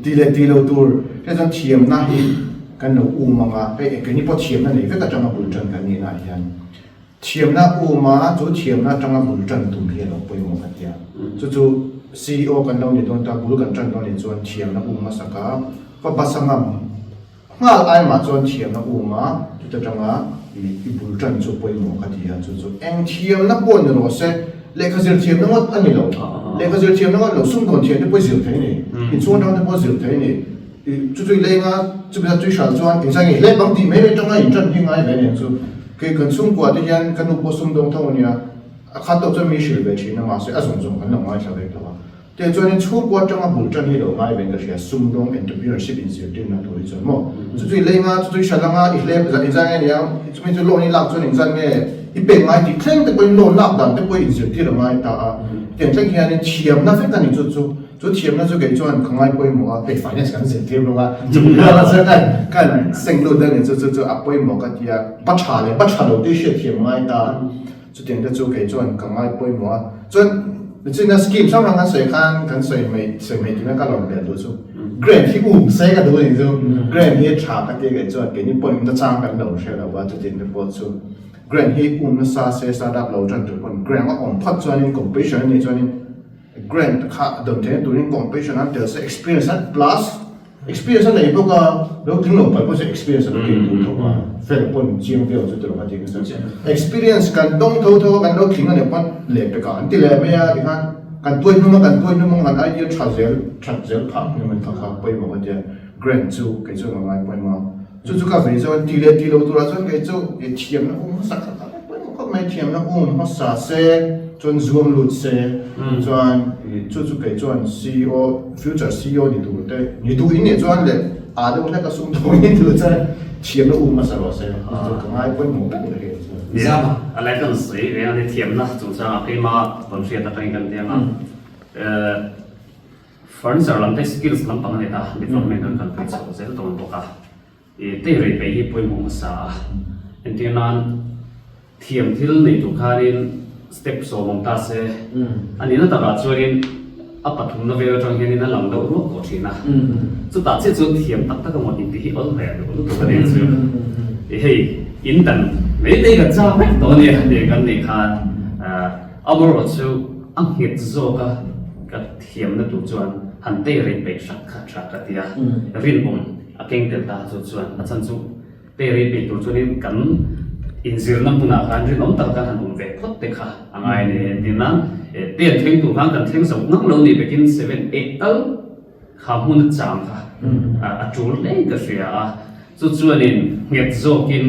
Ti leh ti lo tur hre chuan thiamna hi kan lo um ang a, hei keini pawh thiamna nei vek atanga bul tan kan nihna ah hian thiamna um a, chu thiamna atanga bul tan tum hi a lo pawimawh ka tia. Chu chu CEO kan lo ni dawn ta, bul kan tan dawn nih chuan thiamna um hmasak a, va basa ngam. Nghal ai mah chuan thiamna um a, chuta tanga i bul tan chu pawimawh ka ti a, chu chu eng thiamna pawh ni rawh se, lehkha zir thiamna ngawt a ni lo, lehkha zir thiamna ngawt lo, sumdawn thiam te pawh i zir thei a ni, inchhung atang te pawh zir thei a ni, chu chu i leng a, chumi zat chu i hral chuan engzah nge hlep ang tih mai mai tanga in tan hi ngai ve a ni ang chu, kei kan chhungkua te hian ka nu pawh sumdawng tho a nia, a khat tawh chuan mi hrilh ve thin a mahse a zawng zawng kan lo ngaithla vek lo a. Teh chuanin chhungkua atanga bul tan hi lo ngai ve ka hria, sumdawng entrepreneurship inzirtirna tur hi chuan maw? Chu chu i lei nga, chu chu i hran anga, i hlep zan inzan nge nia, chumi chu loan i lak chuan inzan nge i pek ngai tih thleng te pawhin loan lak dan te pawh i inzirtir a ngai ta a. Tiang thleng hianin thiamna vek a ni chu chu, chu thiamna chu kei chuan ka ngai pawimawh a, hei finance kan zirtir bawk a, chumi lama chuan kan kan seng lut a ni chu chu chu a pawimawh ka ti a, ba tha leh ba tha lo te hi hriatthiam a ngai ta a. Chutiang te chu kei chuan ka ngai pawimawh a, chuan nichina scheme hrang hrang kan sawi khan kan sawi mai sawi mai tina ka lawm vel duh chu grant hi um se ka duh anih chu grant hi tha ka tia kei chuan keini pawhin nachang kan lo hre lo a chutiang te pawh chu grant hi um nasa se startup lo tan tur pawn grant a awm phawt chuanin competition a nih chuanin grant kha dawn theihna turin competition an tel se experience an plus Experience a nei bawk a, lo tling lo palh pawh chu experience a lo keng duh tho a, fel pawn chiang viau chu tilo kha ti ka sawi. Experience kan dawng tho tho a, kan lo tling a nih pawn leh pekah an ti leh mai a tikhan kan tuai hnum a, kan tuai hnum ang kan idea tha zel that zel phah hnem an kha kha pawimawh a tia grant chu kei chuan ka ngai pawimawh a, chu chu ka vei chuan ti leh ti lo turah chuan kei chu thiamna um hmasa kha ka ngai pawimawh khawp mai, thiamna um hmasa se chuan zuam lut se chuan chu chu kei chuan CEO Future CEO ni tur te ni duh in nih chuan leh aa deuh hlek a sum dawng in duh chuan thiamna um hmasa rawh se chu ka ngai pawimawh ber ber hi chu. Zama a lai kan sawi reng a ni thiamna chungchangah keima tawn hriat atangin kan ti ang a furniture lam te skills lampang a ni ta development kan kalpui chho zel dawn bawk a. I tei rei peih hi pawimawh hmasa a, entir nan thiam thil nei tur khanin step sawm awm ta se, a nihna takah chuanin a pathumna vel atang hianin a lang deuh ruak tawh thin a, chutah chiah chuan thiam tak tak emaw tih hi awl ve duh lutuk a nih chu. I hei in dan mai mai kan chak vek tawh a nia tih kan nih khan amaherawhchu chu a nghet zawk a ka thiamna tur chuan han tei rei peih hrak kha tha ka ti a, rinawm. A keng tel ta chu chuan a chan chu pay rei peih tur chuanin kan inzirna hmunah khan rinawm taka kan han awm ve phawt te kha a ngai a ni. Entir nan ten thleng tur khan kan thleng zo ngang lo ni bekin seven eight tal kha hmun a chang kha a tul hle ka hria a. Chu chuanin nghet zawkin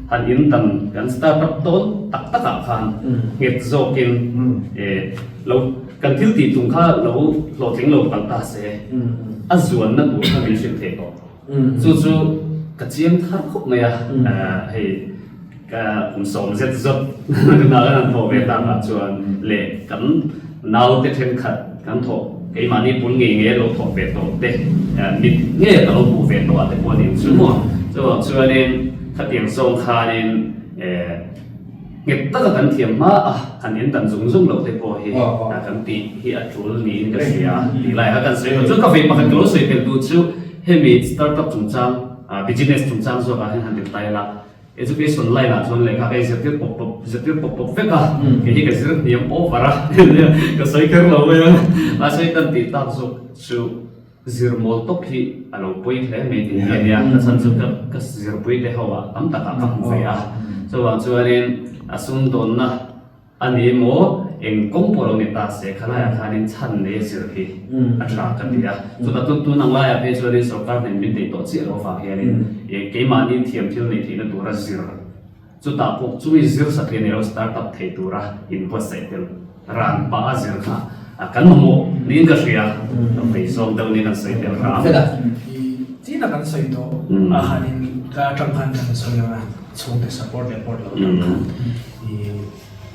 han in dan kan start up dawn tak takah khan nghet zawkin lo kan thil tih tum kha lo hlawhtling lo palh ta se. A zuanna tur kha min hrilh thei tawh. Chu chu ka chiang thar khawp mai a, hei ka kum sawm zet zawt hna kan han thawh ve takah chuan leh kan naute thenkhat kan thawh keimahni bul ngei ngei a lo thawh ve tawh te mit ngei a ka lo hmuh ve tawh ah te pawh a ni ang chu maw. Chuvang chuanin khatiang zawng khanin Nghet taka kan thiam hma a, kan en dan zung zung loh te pawh hi kan tih hi a tul niin ka hria tih lai kha kan sawi lo. Chuan ka vei pakhat ka lo sawi tel duh chu hemi startup chungchang, business chungchang zawkah hian han reply la, education line ah chuan lehkha ka inzirtir pawp pawp, zirtir pawp pawp vek a, kei hi ka zir hniam over a, ka sawi kher lo mai a, mahse kan tih tak zawk chu. Zir mawl tawp hi a lo pawi hle mai tih hi a nia, ka chhan chu ka ka zirpui te ho ah tam takah ka hmu ve a, chuvang chuanin a sumdawnna a ni emaw eng kawng pawh lo ni ta se khalaiah khanin chhan nei a zir hi a tha ka ti a, chutah tun tun ang laiah phei chuanin sorkar hnen min neih tawh chiah loh avang hianin keimahni thiam thil neih theihna tura zir Chutah pawh chumi zir satliah ni lo startup thei tura inbuatsaih tel ran pah a zir kha kan mamawh niin ka hria, ka vei zawng deuh niin an sawi tel hram. I tina kan sawi tawh a khanin ka atang khan kan sawi ang a, chhungte support leh pawt lo atang khan i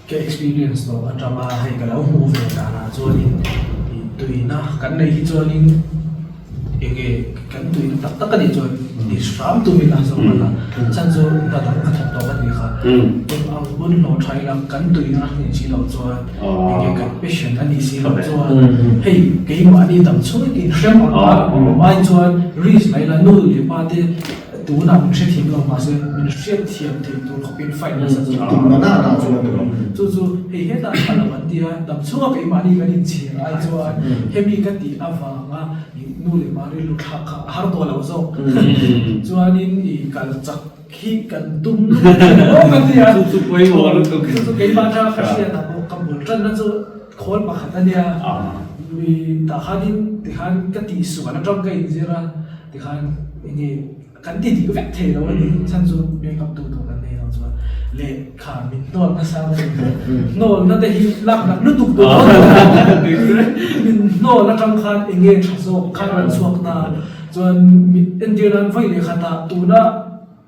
Ka experience tawh atanga hei ka lo hmuh ve danah chuanin ih tuina kan neih hi chuanin enge kan tuina tak tak a nih chuan ti hram tum ila zawk a la chhan chu hna dang ka thawk tawh a nih kha eng ang hun hlawh tha ila kan tuina a nih si loh chuan enge kan passion a nih si loh chuan hei keimahni dam chhungin ka inhrem ang a awm ai chuan risk mai ila nu leh pa te Tunah min hrethiam lo mahse min hriatthiam theih tur khawpin fight nasa chu a Tumna na na chu a ni lo. Chu chu hei hetah tha lo an ti a, dam chhunga keimahni kan inchhir ai chuan hemi ka tih avanga nu leh pa rilru thlak kha a har tawh lo zawk. Chuanin i kal chak hi kan tum lutuk thin aw ka ti a. Chu chu pawimawh lutuk. Chu chu keimah atanga ka hriat ah pawh ka bul tanna chu khawl pakhat a nia. Mi tah khanin tikhan ka tihsual atang ka inzir a. Tikhan enge kan ti dik vek thei lo a ni, chhan chu make up tu tur kan nei lo chuan leh kha min hnawl nasa ka ti tawh, hnawlna te hi lak nat lutuk tur pawh ni lo, min hnawl atang khan enge tha zawk kha rawn chhuak ta, chuan entir nan vawi leh khatah tuna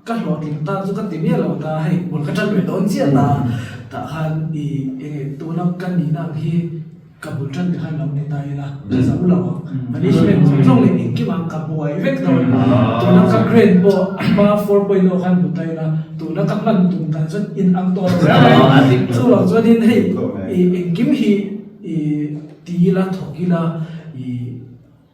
ka hlawhtling ta chu ka ti miah lo ta, hei bul ka tan ve dawn chiah ta, tah khan i enge tuna ka nihna ang hi. Ka bul tan te khan lo ni ta ila, ka zo lo ang. Management zawng zawng leh engkim ang ka buai vek dawn. Tuna ka grade pawh a hma 4.0 khan hmu ta ila, tuna ka hman tum dan chuan in ang tawh lo reng reng. Chuvang chuanin hei i engkim hi i ti ila, thawk ila, i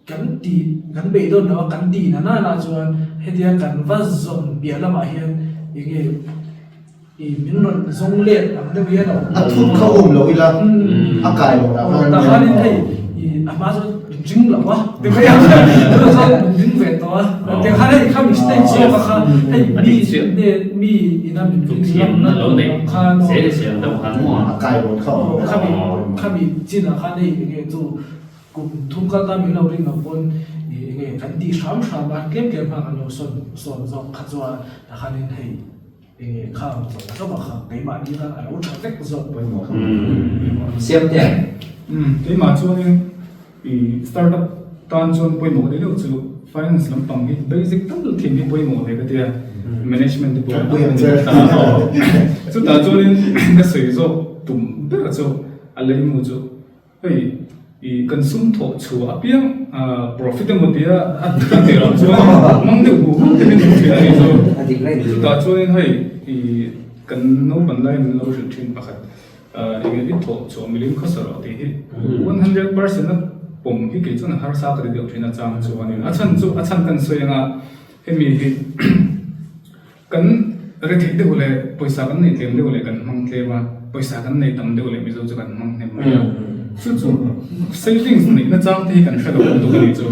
kan ti kan beidawn lo a, kan ti na na chuan hetia kan va zawm piah lamah hian enge I min rawn zawng let ang deuh hian a awm. A thut kha awm lo ila a kai lo dah khan. Tah khanin hei i a hma chuan min ring lo a ti mai ang tunah chuan min ring ve tawh a tiang khan hei kha mistake zawk a kha hei mi ne mi ina min ring lamna tur ang khan aw a kai lo kha awm khami khami chinah khan hei enge chu kum thum kal ta min lo ring ang pawn i enge kan tih hram hram a tlem tlem khan kan lo sawn sawn zawk kha chuan tah khanin hei Enge kha ang zawng zawng a kha keimahni tan a lo tha vek zawk pawimawh kha. Siam te. Umm keimah chuanin i startup tan chuan pawimawh deuh deuh chu finance lampang hi basic tal thin hi pawimawh ve ka tia management te pawh chutah chuanin ka sawi zawk tum ber chu a leimu chu Hei i kan sum thawh chhuah apiang profit emaw tia a tirah chuan mang deuh hu hu te min hmu thin a ni chu. Chutah chuanin hei i kan naupan lai min lo hrilh thin pakhat enge i thawh chhuah milim khawsa rawh tih hi 100% a pawm hi kei chuan a harsa ka ti deuh thin a chang chuanin a chhan chu a chhan kan sawi anga hemi hi Kan retheih deuh leh pawisa kan neih tlem deuh leh kan hmang tlem a, pawisa kan nei tam deuh leh Mizo chu kan hmang hnem mai a. Chu chu savings neihna chang te hi kan hre lo lutuk a nih chu.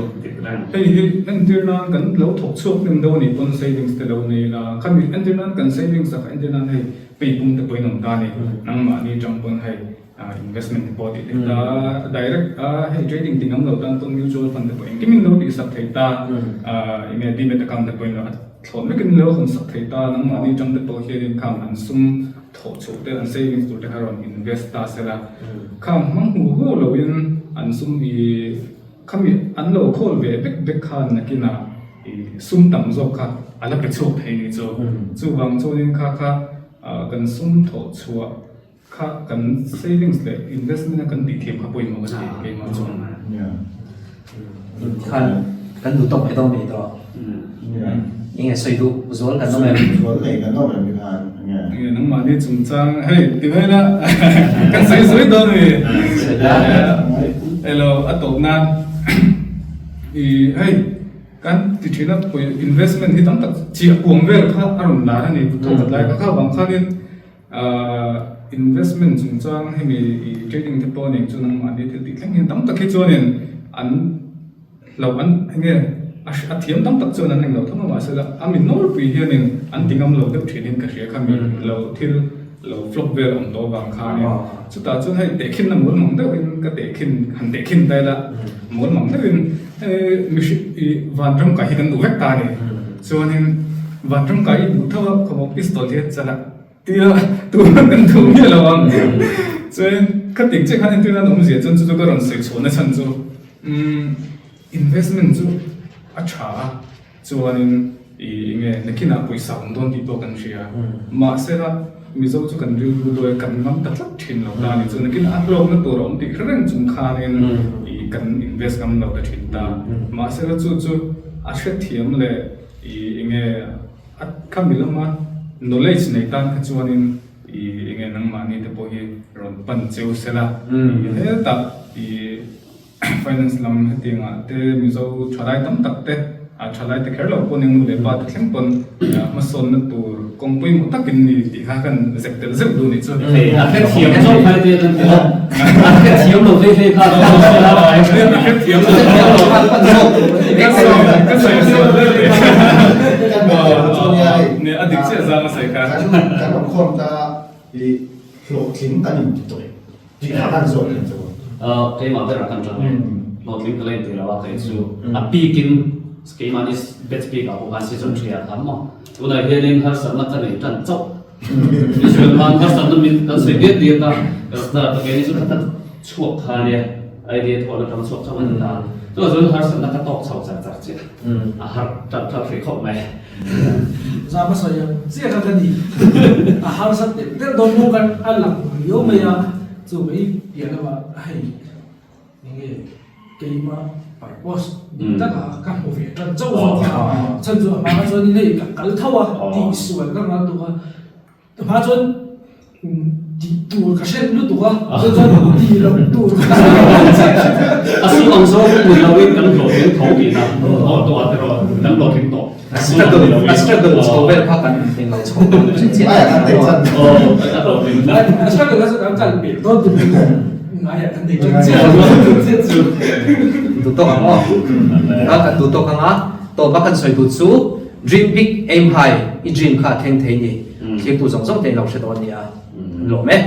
Hei hi entir nan kan lo thawk chhuak hnem deuh a nih pawn savings te lo nei la, khami entir nan kan savings a kha entir nan hei peipung te pawhin awm ta a ni, nangmahni tang pawn hei investment te pawh tih theih ta, direct a hei trading ti ngam lo tan pawn mutual fund te pawh engkim in lo tih sak thei ta, enge demat account te pawhin Thlawh vekin lo hawn sak thei ta, nangmahni tang te pawh hianin khang an sum thawh chhuah te, an savings tur te kha rawn invest ta sela, khang hmang hmu hu loin an sum i khami an lo khawl ve vek vek khan nakinah i sum tam zawk kha a la pe chhuak thei ni chu. Chuvang chuanin kha kha kan sum thawh chhuah Kha kan savings leh investment a kan tih thiam kha pawimawh ka ti keimah chuan. Khan kan duh tawk mai dawn ni tawh. Enge sawi duh zual kan awm em? Zual nei kan awm em khan enge? Enge nangmahni chungchang hei ti mai la kan sawi sawi dawn ni. Elo a tawp nan i hei kan ti thin a investment hi tam tak chiah kuang vel kha a rawn lar a ni thawkhat lai kha kha vang khanin Investment chungchang hemi i trading te pawh nen chuan nangmahni thil tih thleng hian tam tak hi chuanin an Hlauh an enge a a thiam tam tak chuan an englo tho mahse la a mi nawlpui hianin an ti ngam lo deuh thinin ka hria kha mi lo thil lo flop vel awm tawh avang khanin chutah chuan hei tehkhinna mawl mang deuhin ka tehkhin han tehkhin ta ila mawl mang deuhin hei mihring ih vanram kai hi kan duh vek ta a ni chuanin vanram kai i duh tho a khawmawh pistol hi a chala Tia tuna kan duh miah lo ang. Chuan khating chiah khan entirna an awmzia chuan chu chu ka rawn sawi chhuahna chhan chu umm investment chu a tha a chuanin ih enge nakinah pawisa awm dawn tih pawh kan hria. Mahsela Mizo chu kan rilru dawi kan ngam ta tlat thin lo ta a ni. Chuan nakinah a hlawkna tur a awm tih hre reng chung khanin ih kan invest ngam lo ta thin ta. Mahsela chu chu a hrethiam leh ih enge A khami lama knowledge nei tan kha chuanin i enge nangmahni te pawh hi rawn pan cheu sela i hetah i finance lam hetiangah te Mizo thalai tam tak te a thalai te kher lo pawn eng nu leh pa te thleng pawn hmasawnna tur kawng pawimawh takin ni tih kha kan zep tel zeuh duh nih chu. A hrethiam zawk phai te kan ti a, a hrethiam lo hlei hlei kha a hrethiam lo ka sawi sual vel ve. Ne a dik chiah zam a sawi kha. Kan awm khawm ta i hlawhtling kan inti tawh em? Tih kha kan zawt em chu? Keimah berah kan ṭang e. Hlawhtling ka la inti lo a kei chu a peak in keimahni batch peak ah pawh khan season ṭhi ah khan maw tunah hianin harsatna ka nei ṭan chauh. Israel khan harsatna min kan sawi diat diat a, Krishna ka keini chu kha chhuak kha ania, idea thawhna tang chhuak chauh a ni ta. Chuvang chuan harsatna ka tawk chho char char chiah a, a har ṭalh ṭalh hrih khawp mai. Zama sawi ang chiah kha ka ni, a harsat telh telh dawn bawk a, a lang riau mai a, chu mai piah lamah hei enge keimah purpose dik taka ka hmu ve tan chauh zawk a, chhan chu a hma chuan hei ka kal tho a tihsual ka ngal tuk a, a hma chuan tih tur ka hre lutuk a chuan chuan tih loh tur ka hre a sum ang zawng ni loin kan hlawhtling tho tihna aw tawh a tiraw kan hlawhtling tawh a struggle a struggle chho vel kha kan englo chho aw a hlawhtling a struggle kha chu kan kal pel dawn tur ngai ah kan nei ṭan chiah chu duh tawk ang aw a kan duh tawk ang a tawpa kan sawi duh chu dream big aim high i dream kha a thleng thei ni thirtu zawng zawng te in lo hre dawn nia an lawm e.